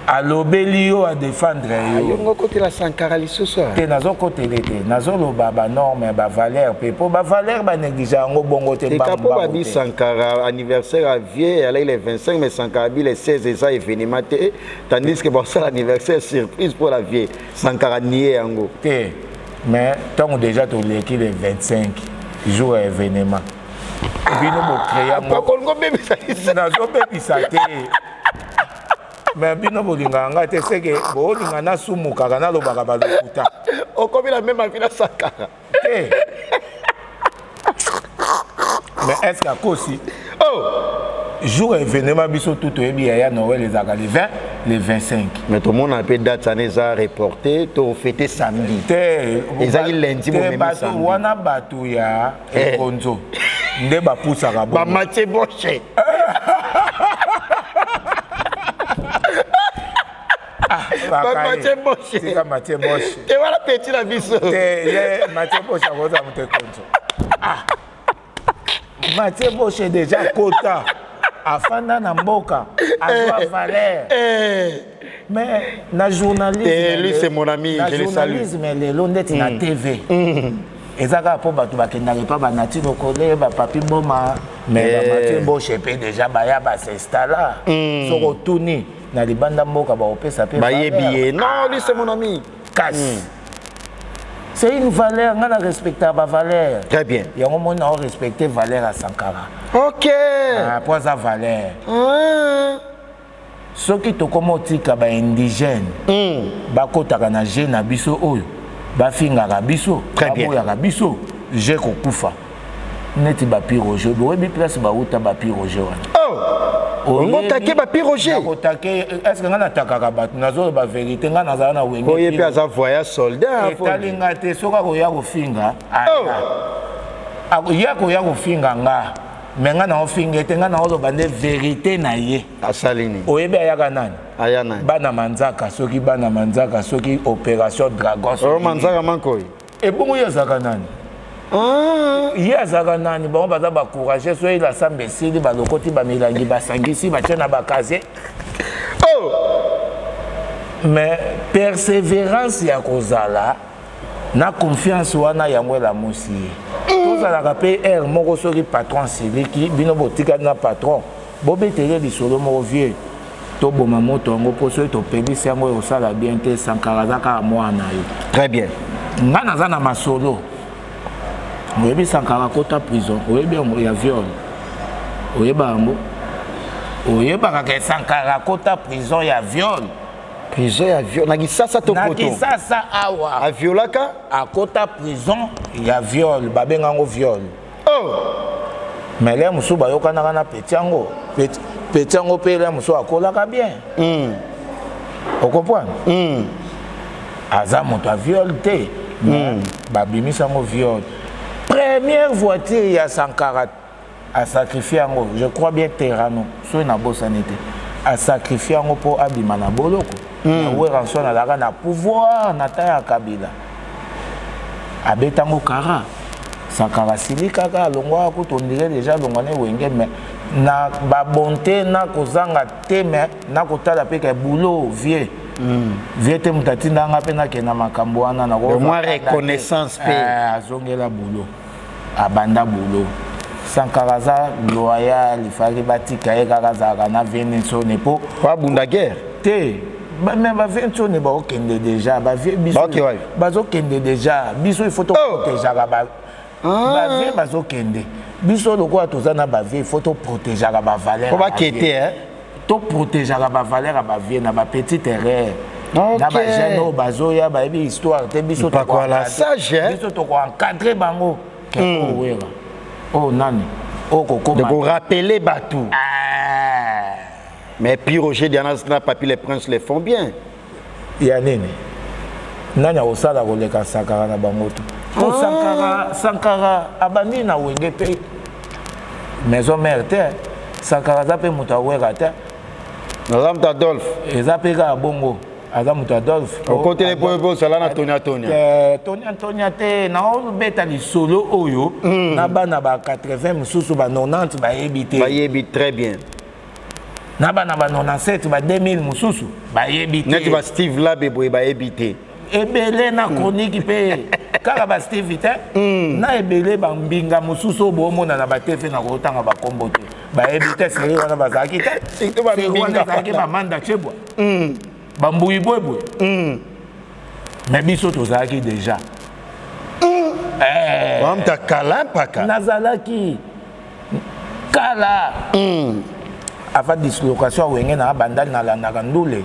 alobeli yo adefendre yo. Yo ngokotela Sankara lisusu? Te, nazokotele te, nazoloba banorme, bavaleur mpe mpo bavaleur banéglige yango bongo te. Eka mpo babi Sankara anniversaire ya vie alaki le 25, mais Sankara bi le 16 eza événement te, tandis que basala anniversaire surprise mpo la vie Sankara nie yango. Te, mais ntango déjà toleki le 25 jour ya événement, bino bocréa. Yango bebisa. Nazobebisa te, mais bino bolingaka ngai te, seke bolinga nasumukaka nalobaka balokuta. Okomi na meme avi na Sankara. Te, mais est ce que akosi? Oh, jour événement biso tout toyebi yaya Noël ezalaka le 20. Le 25. Mais tomona mpe date wana eza reporté, tofete samedi. Te. Ezalaki lundi. Te. Bomemi Bato samedi. wana, bato ya ekonzo nde bapusaka bongo. Bamatie boshe. Bamatie Boshe. Tika Matie Boshe. Te, wana petit na biso. Te, ye Matie Boshe akozala moto ekonzo? Ah. Matie Boshe déjà kota, afanda na mboka, azwa valeur. Mais na journalisme Eh, lui, c'est mon ami, na je le salue. journalisme lelo, ndeti na TV, eza kaka mpo bato bakendaka epa banatino kole, bapapi mboma, mais bamatie Boshe mpe déjà baya, bas'installer. Soki otuni na libanda mboka, bakopesa mpe Bayebi valeur. ye. Non, lui, c'est mon ami. Kasi c'est une valeur, nga na respectaka bavaleur. Très bien. Yango moni na orespecte valeur ya Sankara. Ah, po aza valeur. Soki tokóma otika baindigène bakɔtaka na jeu na biso oyo, bafingaka biso, Très bien. baboyaka biso, je kokufa neti bapi Roger. Boyebi place bauta bapi Roger wana? Oh, ngotake bapi Roger. Nakotake. Est ce que ngai natakaka bato? Nazoloba vérité, ngai nazala na Wenge. Oye mpe aza voyage soldat. Etali nga te. Soki akoya kofinga, aya. Ye akoya kofinga nga, me nga naofinga ete nga naoloba nde vérité na ye. Asali nini? Oyebi ayaka nani? Aya nani? Bana manzaka, soki bana manzaka, soki opération dragon, O soki manzaka mankoi. Ebongo ye azalaka nani? Ye azalaka nani? Bango baza bacourage. So eyela samba esili, balokoti bamilangi, basangisi, batie na bacasier. Oh. Mais persévérance ya kozala na confiance wana, yango elamusi ye. Tozalaka mpe aire moko, soki patron asiliki bino, botikali na patron, bobetele lisolo moko: "Vieux, toboma moto yango, mpo soki topelisi yango, ekosala bien te. Sankara aza kaka mwana yo." Très bien. Nga naza na masolo. Oyebi Sankara akota prison, oyebi yango, ya viol? Oyeba yango? Oyebaka ke Sankara akota prison ya viol? Prison ya viol na Kisasa to Na poto? Kisasa awa. Aviolaka? Akota prison ya viol, babenga yango viol. Oh. Mais le mosusu bayokanaka na petit yango. Petit yango mpe, le mosusu akolaka bien. Ocomprendre? Aza moto aviol te, mais babimisi yango viol. Première voiture ya Sankara, asacrifie yango, je crois bien Terrano, soki nabosani te. Asacrifie yango mpo abima na boloko. Na Werrason azalaka na pouvoir na temps ya Kabila, abetango kara. Sankara asili kaka, alongwaka kutu, ondire déjà alongwa na Wenge, mais na babonte na kozanga te, mais na kotala mpe ke boulot, vieux, vieux te, moto atindanga mpe nakende na makambo wana. Mwa reconnaissance mpe. Azongela boulot, abanda boulot. Sankara aza loyal, ifaki batika ye kaka, azalaka na vieux Nsone mpo Po abunda guerre. Te, mais bavieux Nsone baokende déjà, bavieux biso Baoke wapi? Bazokende déjà. Biso il faut toprotégeaka bavieux bazokende. Biso lokola toza na bavieux, il faut toprotégeaka bavaleur. Po bakete, hein? Toprotégeaka bavaleur ya bavieux na bapetite erreur na bajeune oyo bazoya, bayebi histoire te. Biso Mpakwala sage, hein? Biso tokoencadre bango ke oyo Wera, oyo nani, oyo kokoma. De korappeler bato. Ah. Mais puis Roger Diana na Papi les Princes le font bien. Ya nini? Nani akosala koleka Sankara na bango to? Po Sankara, Sankara abandi na Wenge mpe Maison Mère te. Sankara aza mpe moto awera te. Naza moto Adolphe. Eza mpe kaka bongo, aza moto Adolphe. Okotele po po osala na Tonia Tonia. Tonia Tonia te, naobeta lisolo oyo na bana ba 80 mosusu, ba 90 bayebi te. Bayebi très bien. Na bana ba 97, ba 2000 mosusu bayebi te. Neti ba Steve Labe boye bayebi te. Ebele na chronique mpe kaka basteve te, na ebele bambinga mosusu oyo boomona na batv, na kotanga bakombo te, bayebi te. Série wana bazalaki te. Surtout Série wana bambinga ezalaki wana. Bamanda Chebwa, bambuyi bwebwe, mais biso tozalaki déjà. Bamuta kala mpaka. Nazalaki kala avant dislocation ya Wenge na Bandali, nalandaka ndule.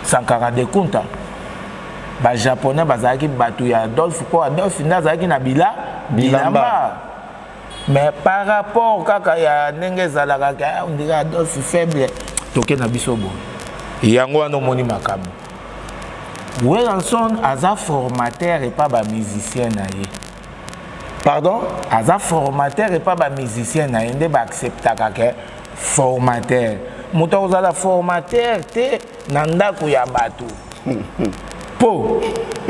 Sankara de Kunta, bajaponais bazalaki bato ya Adolphe, mpo Adolphe nde azalaki na bila Bilamba. bilamba. Mais par rapport kaka ya ndenge ezalaka, ka on dirait Adolphe faible. Toke na biso boye. Yango wana omoni makambo. Werrason aza formateur epa ba musicien na ye. Pardon? Aza formateur epa ba musicien na ye nde ba acceptaka ke formateur. Moto akozala formateur te na ndako ya bato. Po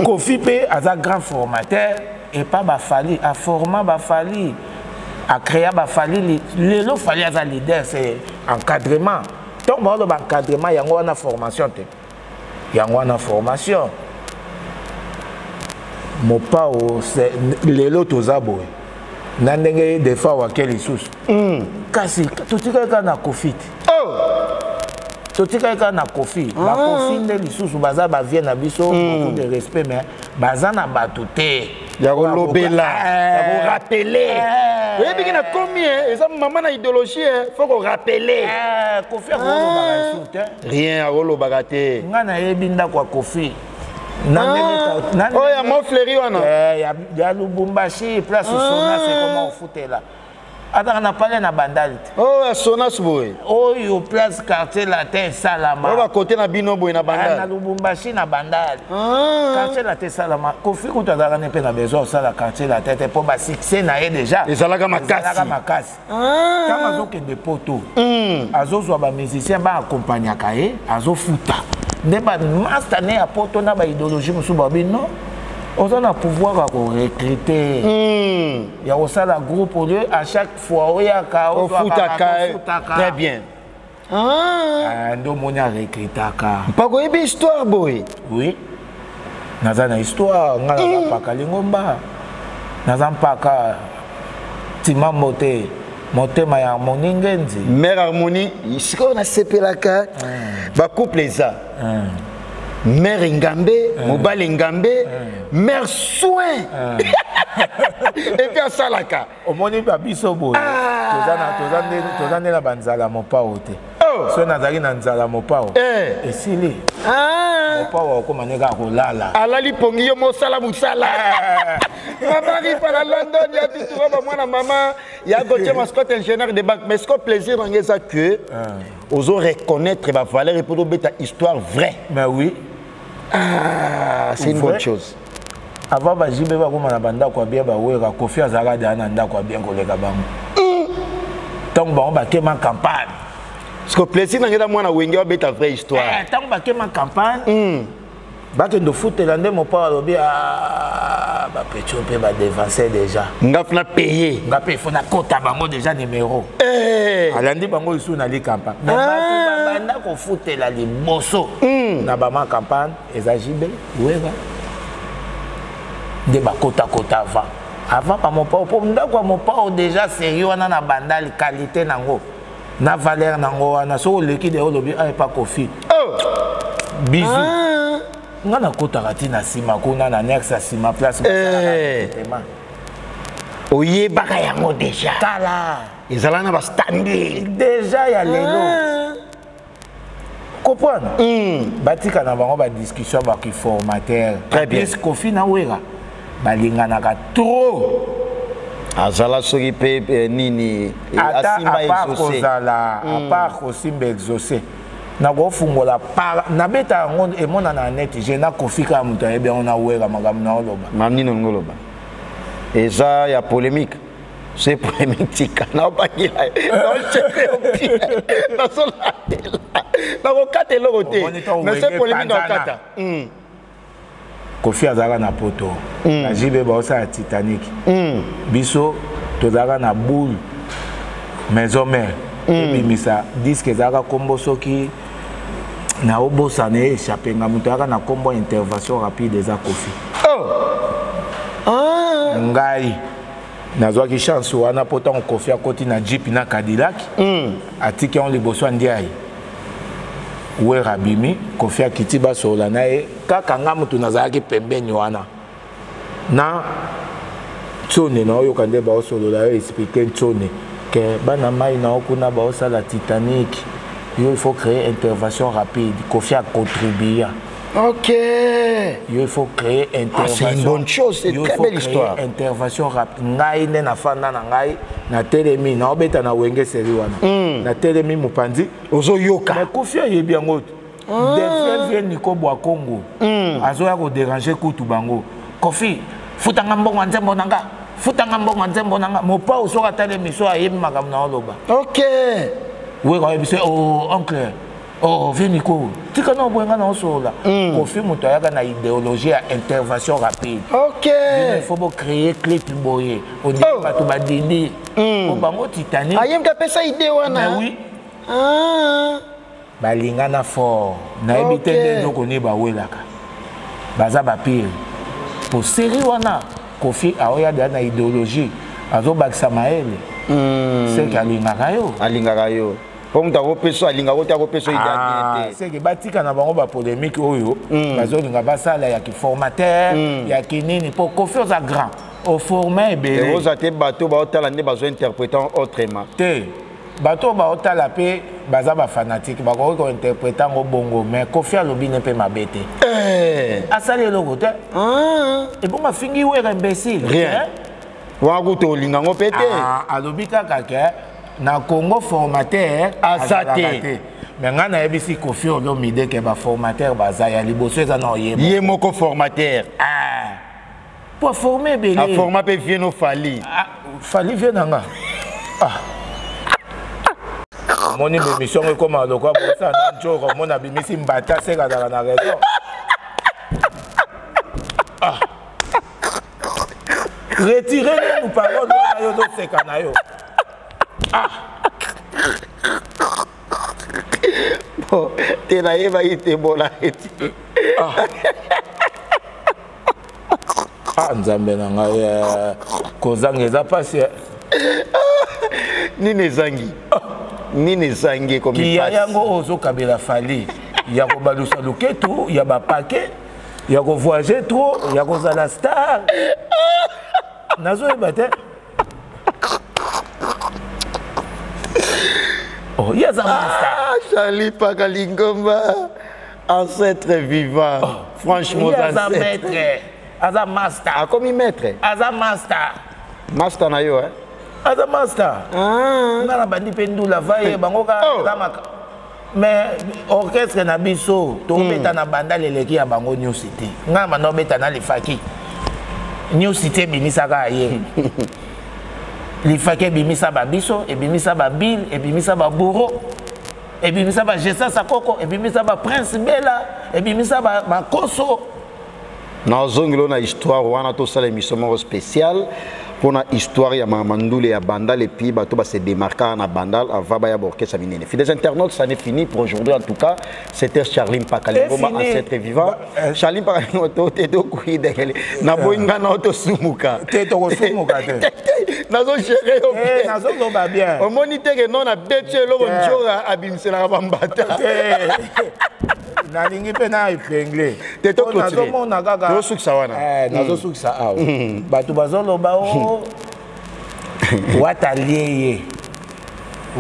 Koffi pe aza grand formateur epa ba Fally, a forma ba Fally, a créa ba Fally. Lelo Fally aza leader, c'est encadrement. Tant ba encadrement yango wana formation te. Yango wana formation. Mopao c'est lelo toza boye. Na ndenge des fois wake lisusu. Kasi totikali kaka na Koffi te. Oh! Totikali kaka na Koffi. Ba Koffi nde lisusu baza ba vie na biso, beaucoup de respect, mais baza na bato te. Ya kolobela, ya korappeler. Oyebi ke na komi, eza mama na idéologie, faut korappeler. Koffi akolobaka lisusu te. Rien akolobaka te. Nga nayebi ndako ya Koffi. Oyo ya Montfleury wana. Ya Lubumbashi, place Sonas ekoma ofutela. Ataka na palais na Bandal te. Oh, ya Sonas boye. Oyo place quartier latin esalama. Oyo bakote na bino boye na Bandal. Na Lubumbashi na Bandal. Quartier latin esalama. Koffi kutu azalaka ne mpe na besoin osala quartier latin te mpo ba succès na ye déjà. Ezalaka makasi. Ezalaka makasi. Ntango azokende poto, azozwa ba musicien ba accompagnaka ye, azofuta. Nde ba master ne ya poto na ba idéologie mosusu babi non. Oza na pouvoir ya korecruter. Ya kosala groupe au lieu à chaque fois oyaka, ofutaka. Très bien. Nde omoni arecrutaka. Mpako oyebi histoire boye? Oui. Naza na histoire, nga naza mpaka lingomba. Naza mpaka timambo te. Motema ya Harmonie Ngenzi. Mère Harmonie, sikoyo nasepelaka. Ba couple eza. Mère Ngambe, mobali Ngambe, mère soin. Et puis asalaka. Omoni ba biso boye. Toza nde na banzala mopao te. So nazalaki na nzala mopao. Esili. Mopao akoma nde kaka kolala. Alali pongi yo mosala mosala. Mama Ripa na London, ya tutu ba mwana mama, ya Gauthier Mascotte ingénieur de banque. Mais ce que plaisir en eza que ozo reconnaître ba valeur et pour beta histoire vraie. Mais oui. Ah, c'est une bonne chose. Avant ba JB ba koma na banda kwa bien ba wera Koffi azalaka deja na ndako ya bien koleka bango. Tango bango bakema campagne. Parce que plaisir na ngela mwana wenge wa beta vraie histoire. Tango bakema campagne. Bakendo futela nde mopao alobi, ah, ba petio mpe ba devancer déjà. Nga funa payer. Nga pe funa kota bango déjà numéro. Alandi bango lisusu na li campagne. Mais bato babanda kofutela liboso. Na ba ma campagne eza JB Wera. Nde bakota kota avant. Avant ba mopao po ndako ya mopao déjà sérieux wana na bandal qualité nango. Na valeur nango wana so oleki de olobi ah pas Koffi. Oh. Bisous. Nga nakotaka ti na nsima kuna na annexe ya nsima place basalaka. Oyebaka yango déjà. Kala. Ezala na ba standing. Déjà ya lelo. Comprendre? Batika na bango ba discussion ba ki formateur. Très bien. Plus Koffi na Wera balinganaka trop. Azala soki pe nini, Ata asimba à part exaucé. kozala, à part kosimba exaucé. Nakofungola par nabeta yango emona na net, je na Koffi kaka moto ayebi yango na Wera makambo na oloba. Mam nini olingi oloba? Eza ya polémique. C'est polémique tika na obangela. Nazolandela. Nakokata eloko te. Omoni ntango Mais c'est wenge polémique panzana. nakokata. Koffi azalaka na poto. Na JB baosala Titanic. Biso tozalaka na boule maison mère. Ebimisa disque ezalaka kombo soki na obosana ye échappé nga moto ayaka na kombo intervention rapide eza Koffi. Oh. Ngai nazwaki chance wana po ntango Koffi akoti na Jeep na Cadillac, atiki yango liboso ya Ndiaye. Wera abimi, Koffi akiti basola na ye, kaka nga moto nazalaki pembeni wana. Na Tsone na oyoka nde baosolola yo expliquer Tsone ke bana mai na okuna baosala Titanic, yo il faut créer intervention rapide. Koffi a contribué. Ok. Yo, il faut créer intervention. Ah, c'est une bonne chose, c'est une très belle histoire. Intervention rapide. Ngai nde nafanda na ngai na telemi na obeta na wenge seri wana. Na telemi mopanzi. Ozoyoka. Mais Koffi ayebi yango. Ah. Defien vie Nico Bwakongo. Azoya ko déranger kutu bango. Koffi, futanga mbongo nzembo na nga. Futanga mbongo nzembo na nga. Mopao soki atali émission ayebi makambo na oloba. Ok. Weka oyebi se oh oncle. Oh, vieux Nico, tika na obwenga na osola. Koffi moto ayaka na idéologie ya intervention rapide. Ok. Il faut bo créer clip boye. On dit bato badindi. Po bango Titanic. Ayem ka pesa idée wana. Mais oui. Ah. Balingana fort. Nayebi te nde eloko nini bawelaka. Baza ba pire. Po série wana Koffi aoya deja na idéologie. Azobakisa mayele. C'est qu'alingaka yo. Alingaka yo. Po moto akopesa alingaka te akopesa idée bien te. C'est que batika na bango ba polémique oyo bazolinga basala ya ki formateur ya kinini po Koffi oza grand au format ebele. Oza te bato baotala nde bazo interpréter autrement. Te bato baotala pe baza ba fanatique bakoki ko interpréter ngo bongo mais Koffi alobi ne pe mabe te. Asali eloko te. Ebongo afingi wera imbécile. Rien. Wangu to olinga ngo pe te. Alobi kaka ke na Congo formateur aza te. Mais nga nayebisi Koffi Olomide ke ba formateur baza ya liboso eza na oyeba. Ye moko formateur. Ah. Po former ebele. A forma pe vie no Fally. Ah, Fally vie nanga. Ah. Moni émission ekoma lokwa bosa na njoko mona bimisi mbata seka zala na raison. Ah. Retirez nous parole wana yo toseka na yo. Ah. Bon, te nayebaki te bola eti. Ah. Ah, nzambe na ngai kozanga eza pasi. Nini ezangi? Nini ezangi ekomi pasi? Kiya yango ozokabela Fally ya kobalusa loketu ya bapake ya kovoyager trop ya kozala star. Nazoyeba te. Oh, ye aza master. Ah, Charlie Paka Lingomba, ancêtre vivant. Oh. Franchement, ye aza maître. Aza master. Akomi maître. Aza master. Master na yo, hein? Aza master. Ah. Nga na bandi pe ndula vaye bango ka aza maka. Mais orchestre na biso tobeta na banda leleki ya bango New City. Nga na banda obeta na Lifaki. New City ebimisaka ye. Lifaki ebimisa ba biso, ebimisa ba Bill, ebimisa ba Bourreau, ebimisa ba Gessa Sakoko, ebimisa ba Prince Bella, ebimisa ba Makoso. Nazongelo na histoire wana tosala émission moko spéciale pour na histoire ya Mama Ndule ya Bandal et puis bato ba se démarquer na Bandal avant ba ya orchestre minene. Fidèles internautes, ça n'est fini pour aujourd'hui en tout cas. C'était Charly Mpaka Lingomba, ancêtre vivant. Charly Mpaka Lingomba, to te to kuidele. Na boinga na to sumuka. Te to sumuka te. Nazo gérer yo bien. Nazo loba bien. Omoni te ke non na beti eloko njoka abimisela ka bambata. Nalingi mpe na épinglé. Te to clôturer. Nazomona kaka. Tozosukisa wana. Nazosukisa awa. Bato bazoloba o wata lie ye.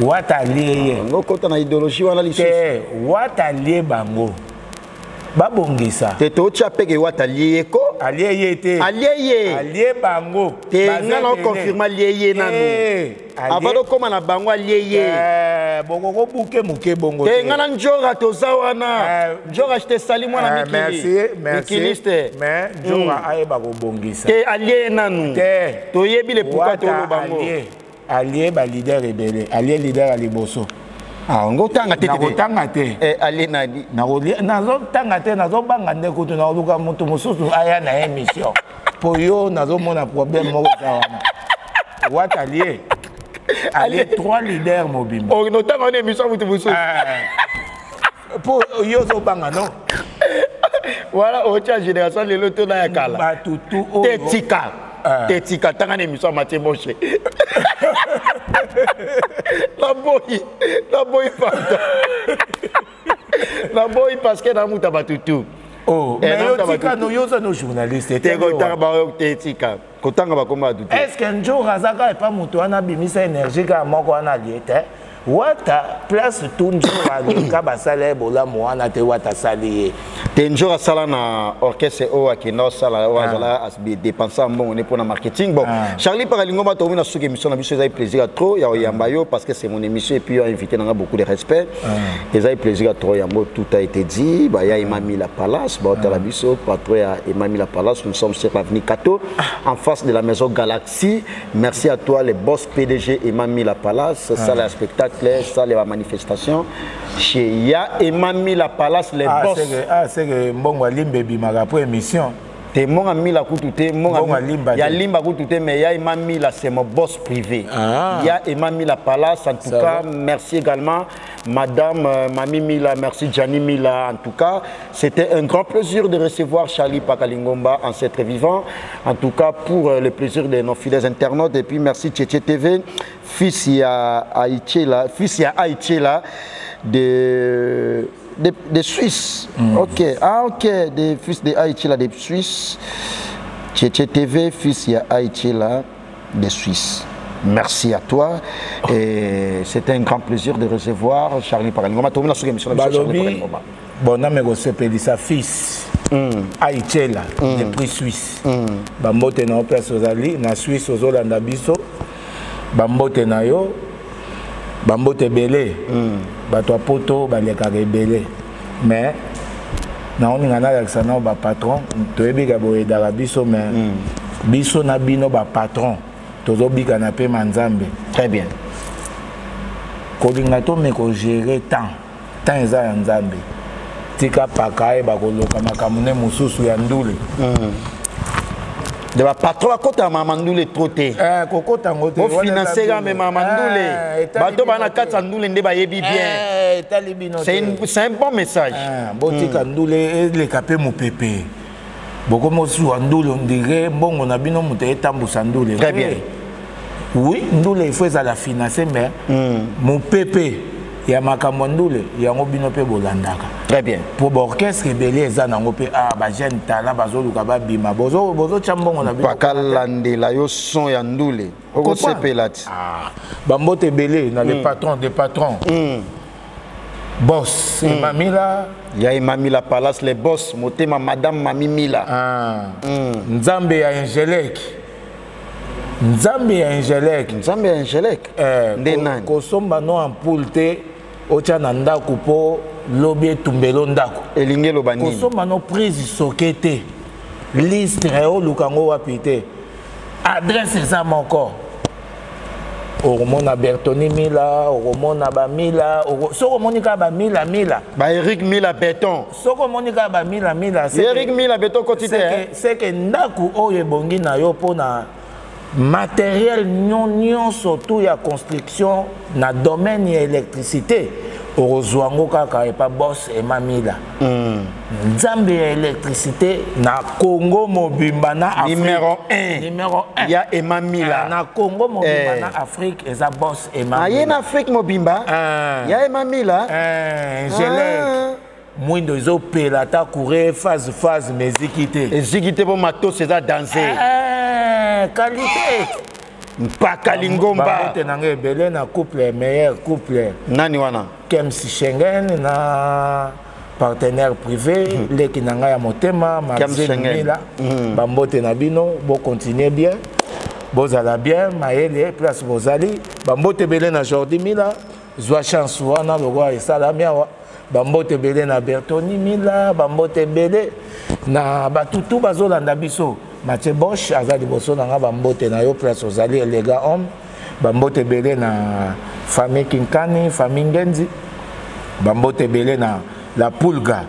Wata lie ye. Ngokota na idéologie wana lisusu. Te wata lie bango. Babongisa. Te totia peke wata lie ye ko. Alie ye te. Alie ye. Alie bango. Te nga na confirma lie ye nanu. Avant okoma na bango alie ye. Bokoko buke muke bongo. Te nga na njora toza wana. Njora je te salue mwana mikili. Merci, merci. Mikiliste. Mais njora ayeba kobongisa. Te alie ye nanu. Te. Toyebi le pourquoi tolo bango. Alie. Alie ba leader ebele. Alie leader ya liboso. Ah, ngotanga te te. Nakotanga te. Alie nani? Nazotanga te, nazobanga nde kutu naluka moto mosusu aya na émission. Po yo nazomona problème moko za wana. Wata alie. Alie 3 leaders mobimba. Oh, notanga wana émission moto mosusu. Po yo ozobanga non? Voilà, otia génération lelo to na ya kala. Bato tu oyo. Te tika. Te tika tanga na émission Mathieu Moshe. La boy pardon. La boy parce que na muta batutu. Oh, mais yo tika no yo no journaliste. Te kotanga ba te tika. Kotanga ba komba batutu. Est-ce que njour azaka et pas mutu wana bimisa énergie ka moko wana liete? Wata place tout njour alika basala bolamu wana te wata sali. Te, nzor asala na orchestre oyo akenda osala oyo azala dépense ya mbongo ne mpona marketing. Bon, Charlie Pakalingomba, tokomi na suki émission na biso. Ezali plaisir ya trop ya oyamba yo parce que c'est mon émission et puis yo invité nanga, beaucoup de respect. Ezali plaisir ya trop yambo. Tout a été dit. Baya Emami La Palace, baotala biso, patron ya Emami La Palace. Nous sommes sur l'avenue Kato, en face de la maison Galaxy. Merci à toi, le boss PDG Emami La Palace. Salle ya spectacle, salle ya manifestation, chez Ya Emami La Palace, les boss. Ah, c'est que mbongo alimba ebimaka po émission. Te, monga mila kutu te. Mbongo alimba. Ya limba kutu te, mais ya Emami là, c'est mon boss privé. Ya Emami La Palace, en tout Ça cas va. Merci également madame Mami Mila, merci Gianni Mila. En tout cas, c'était un grand plaisir de recevoir Charlie Pakalingomba, ancêtre vivant, en tout cas pour le plaisir de nos fidèles internautes. Et puis merci Tchétché TV, fils ya Aïché là, fils ya Aïché là de Suisse. Ok, ah ok, des fils de Haïti là, des Suisses. Tchétché TV, fils ya Haïti là, des Suisses. Merci à toi. Et c'était un grand plaisir de recevoir Charlie Pakalingomba. Tomi na soki émission na biso, Charlie Balobi Pakalingomba. Bon, name kosepelisa fils Aichela depuis Suisse. Bambote na yo place ozali na Suisse, ozolanda biso, bambote na yo, bambote ebele. Bato ya poto balekaka ebele, mais naoninga nalakisa nao bapatron. Toyebika boyedaka biso, mais biso na bino bapatron tozobikana mpe ma Nzambe. Très bien. Kolinga tome kogérer temps, temps eza ya Nzambe. Tika paka ayeba koloka makambo nde mosusu ya ndule. De bapatron bakota mama ndule trop te. Eh, kokota yango te. Bofinancer kaka me mama ndule. Eh, etali Bato baa na bino kati te. ya ndule nde bayebi bien. Eh, etali bino C'est te. c'est un bon message. Eh, botika ndule eleka mpe mopepe. Bokomi osuwa ndule, on dirait mbongo na bino moto etambusa ndule. Très bien. Oui, ndule il faut ezala finance, mais mopepe ya makambo ya ndule yango bino mpe bolandaka. Très bien. Mpo baorchestre ebele eza nango mpe ah, bajeune talent bazoluka babima, bozotya mbongo na bino. Pakalandela yo son ya ndule, okosepela ti. Ah, bambote ebele na les patrons des patrons, boss Emamila. Ya Emami La Palace, les boss, motema madame Mami Mila. Ah. Nzambe ya Angeleke, Nzambe ya Angeleke. Nzambe ya Angeleke. Eh, nde nani? Kosomba no ampoule te, otya na ndako mpo lobi etumbelo ndako. Elingi eloba nini? Kosomba no prise soke te, lustre oluka yango wapi te, adresse eza moko. Okomona Bertoni Mila, okomona bamila, soki omoni kaka bamila mila. Ba Eric Mila Beton. Soki omoni kaka bamila mila, Eric Mila Beton koti te, eh? C'est que ndako oyo ebongi na yo mpona matériel nyonso tu ya construction na domaine ya électricité, okozwa yango kaka epa boss Emamila, Nzambe ya électricité na Congo mobimba, na Afrique. Numéro 1. Numéro 1. Ya Emamila. Na Congo mobimba, Eh. na Afrique, eza boss Aye Emamila. na Afrique mobimba. Ah. Ya Emamila. Angeleke. Ah. Mwindo ezopela ata courant phase phase, meziki te. Eziki te mpo matos eza danse. Eh, qualité. Mpaka Lingomba. Bambote na ngai ebele na couple, meilleur couple. Nani wana? Kems Schengen na partenaire privé, leki na ngai ya motema. Kems Maxime Schengen. Mila, bambote na bino, bocontinue bien, bozala bien mayele place bozali. Bambote ebele na Jordi Mila, zwa chance wana lokola esalami awa. Bambote ebele na Bertoni Mila, bambote ebele na batutu bazolanda biso. Mathieu Bosch aza liboso na nga, bambote na yo place ozali, elega homme. Bambote ebele na famille Kinkani, famille Ngenzi. Bambote ebele na La Pulga.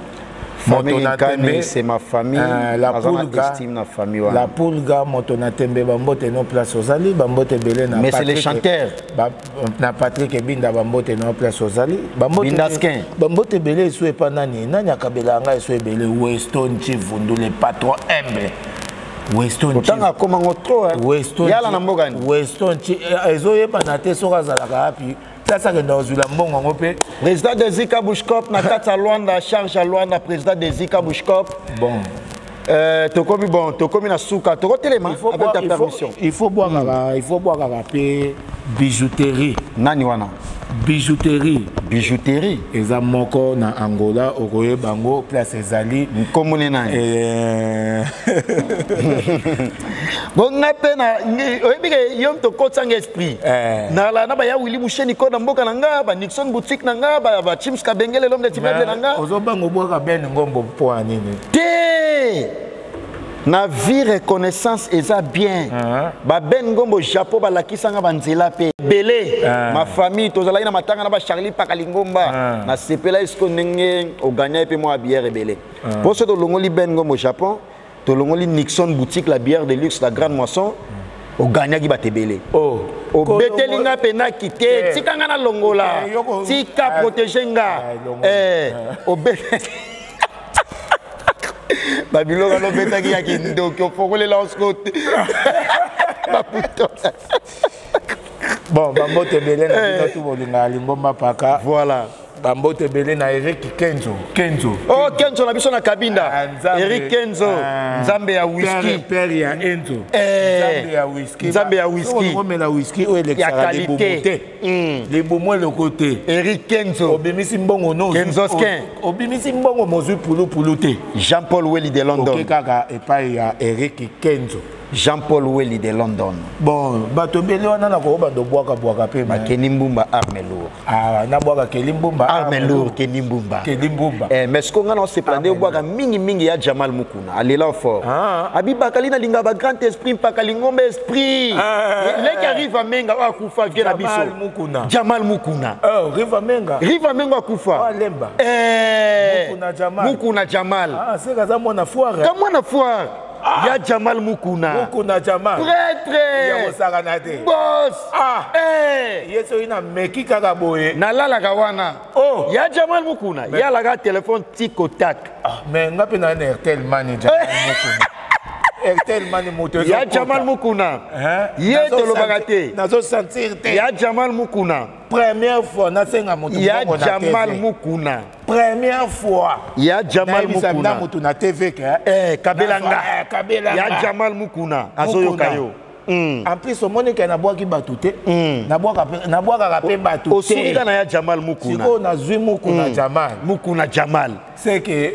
Famille Moto na Kinkani, tembe. c'est ma famille. La Naza na Pulga. estime na famille wana. La Pulga, moto na tembe, bambote no place ozali. Bambote ebele na Mais c'est les Patrick- chanteurs. Na Patrick Ebinda, bambote no place ozali. Bindaskin. Bambote ebele esu epa nani nani akabela ngai esu ebele. Weston Chivundu, le patron humble, Weston. Otanga akomango trop, hein. Weston. Yala na mboka nini? Weston ezoyebana te soki azalaka wapi, place akenda kozwila mbongo yango mpe. Président de Zika Bushcop na kati ya Lwanda, charge ya Lwanda, président de Zika Bushcop. Bon. Tokomi, bon, tokomi na suka, tokotelema Il faut avec boire- ta il faut- permission. Il faut bwakaka, il faut bwakaka mpe bijouterie. Nani wana? Bijouterie. Bijouterie. Eza moko na Angola, okoyeba yango place ezali. Nkombo ne nani? Eh. Bon nga mpe na oyebi ke yo moto okotisa esprit. Eh. Nala na baya Willy Musheni ko na mboka na nga, ba Nixon boutique na nga, ba, ba Chims Kabengele l'homme de Timable na nga. Ozobanga obwaka Ben Ngombo mpo ya nini? Te! Na vie reconnaissance eza bien. Uh -huh. Ba Ben Ngombo Japon balakisa nga banzela pe ebele. Uh -huh. Ma famille tozalaki na matanga na ba Charlie Pakalingomba. Uh -huh. Na sepela esko ndenge ogagna pe mwa bière ebele. Uh -huh. Poso tolongoli Ben Ngombo Japon, tolongoli Nixon boutique la bière de luxe la grande moisson. Uh -huh. Ogagnaki bato ebele. Oh. Obeteli nga mpe naki te, eh. Tika nga nalongola. Eh, tika eh. Protege nga. Eh, obeteli babiloko wana obetaki ya kindoki ofongolela osiko te baputo. Bon, bambote ebele na bino tu bolingaka lingomba paka. Voilà. Bambote ebele na Eric Kenzo. Kenzo. Oh, Kenzo na biso na Kabinda. Ah, Eric Kenzo. Ah, Nzambe ya whisky. Père ya Enzo. Eh. Nzambe ya whisky. Nzambe ya whisky. Omela whisky oyo elekisaka libumu te. Libumu eloko te. Eric Kenzo. Obimisi mbongo no. Kenzo Skin. Obimisi mbongo mozwi pulupulu te. Jean-Paul Welly de London. Oke kaka epai ya Eric Kenzo. Jean-Paul Welly de London. Bon, bato ebele wana na kokoba ndobwaka bwaka pe. Bakeni Mbumba arme lourd. Ah, nabwaka Keli Mbumba. Arme lourd Keli Mbumba. Keli Mbumba. Eh, mais ce qu'on a sepela nde obwaka mingi mingi ya Jamal Mukuna. Alela fort. Ah. Abibakali na linga ba grand esprit mpaka lingomba esprit. Ah. Leki arrive amenga oyo akufa vie na biso. Jamal Mukuna. Jamal Mukuna. Oh, Riva Menga. Riva Menga akufa. Oh, Lemba. Eh. Mukuna Jamal. Mukuna Jamal. Ah, c'est kaza mwana foire. Ka mwana foire. Ah. Ya Jamal Mukuna. Mukuna Jamal. Prêtre. Ya kosakana te. Boss. Ah. Eh. Ye soki na meki kaka boye. Nalalaka wana. Oh. Ya Jamal Mukuna. Mais... Ya alaka téléphone tic au tac. Ah, mais nga pe na Airtel Money Jamal Mukuna. Airtel Money moto. Ya Jamal Mukuna. Hein? Ye tolobaka te. Nazo sentir te. Ya Jamal Mukuna. Première fois nasenga moto Ya Jamal Mukuna. Première fois. Ya Jamal Mukuna. Moto na TV ke. Eh, kabela nga. Eh, kabela nga. Ya Jamal Mukuna. Azoyoka yo. En plus omoni ke nabwaki bato te, nabwakaka mpe bato te. Osuki kaka na ya Jamal Mukuna. Sikoyo nazwi Mukuna Jamal. Mukuna Jamal. C'est que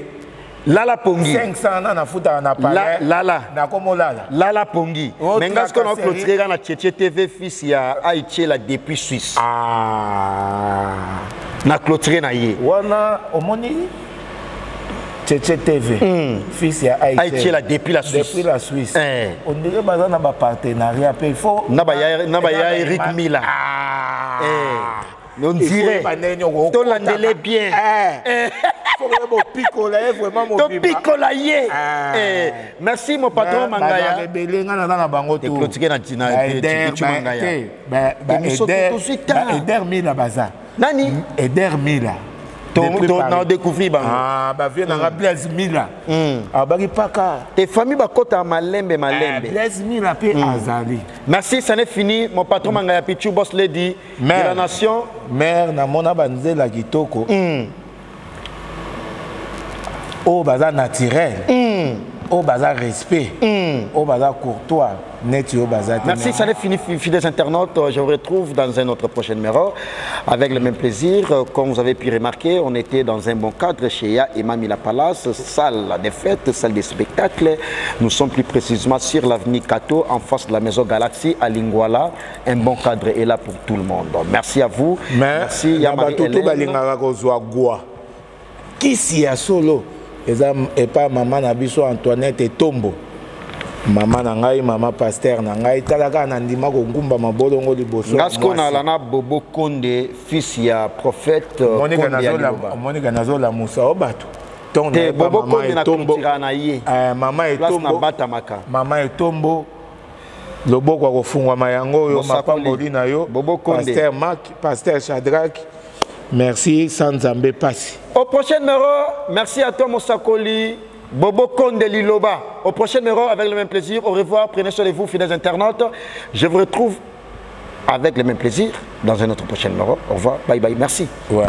lala pongi 500 na nafutaka na palais. Lala. Nakomolala. Lala pongi. Mais nga sikoyo na clôturer kaka na Tchétché TV fils ya Aïtchela depuis Suisse. Ah. Na clôturer na ye. Wana omoni Tchétché TV, fils ya Aïtchela depuis la Suisse. Depuis la Suisse. Eh. On dirait baza na ba partenariat pe il faut na ba ya na ba ya Eric Mila. Ah. Eh. On dirait tolandele bien. Eh. Faut que pikola ye vraiment mo Topikola ye. Eh. Merci mon patron Mangaya. Ba rebelle nga na na bango tout. Clôturer na tina Mangaya. Ba ba Eder Mila baza. Nani? Eder Mila. Na découvrir bango. Ah, ba vieux na Blaise Mila. Abaki paka. Te famille bakota malembe malembe. Blaise Mila pe azali. Merci, ça n'est fini. Mon patron Mangaya Pichu, boss lady de la nation. Mère na mona banzela kitoko. Oh baza naturel. Oh baza respect. Oh baza courtois. Net yo baza. Merci, ça n'est fini, fidèles internautes. Je vous retrouve dans un autre prochain numéro avec le même plaisir. Comme vous avez pu remarquer, on était dans un bon cadre chez Ya et Mamila Palace, salle des fêtes, salle des spectacles. Nous sommes plus précisément sur l'avenue Kato, en face de la maison Galaxy à Lingwala. Un bon cadre est là pour tout le monde. Merci à vous. Merci Ya Marie-Hélène. Kisi ya solo eza epa mama na biso Antoinette Etombo. Mama na ngai, mama pasteur na ngai, tala kaka na ndima kongumba mabolongo liboso. Ngasko na lana Bobo Konde, fils ya prophète Konde ya Liloba. Monika nazola musa o bato. Tongo na Bobo Konde na Etombo na ye. Mama Etombo. Place na Batamaka. Mama Etombo. Loboko ya kofungwama yango oyo mapamboli na yo. Bobo Konde. Pasteur Marc, Pasteur Shadrach. Merci Sanzambe Passi. Au prochain numéro, merci à toi Mosakoli, Bobo Konde Liloba. Au prochain numéro, avec le même plaisir. Au revoir, prenez soin de vous, fidèles internautes. Je vous retrouve avec le même plaisir dans un autre prochain numéro. Au revoir, bye bye, merci. Ouais.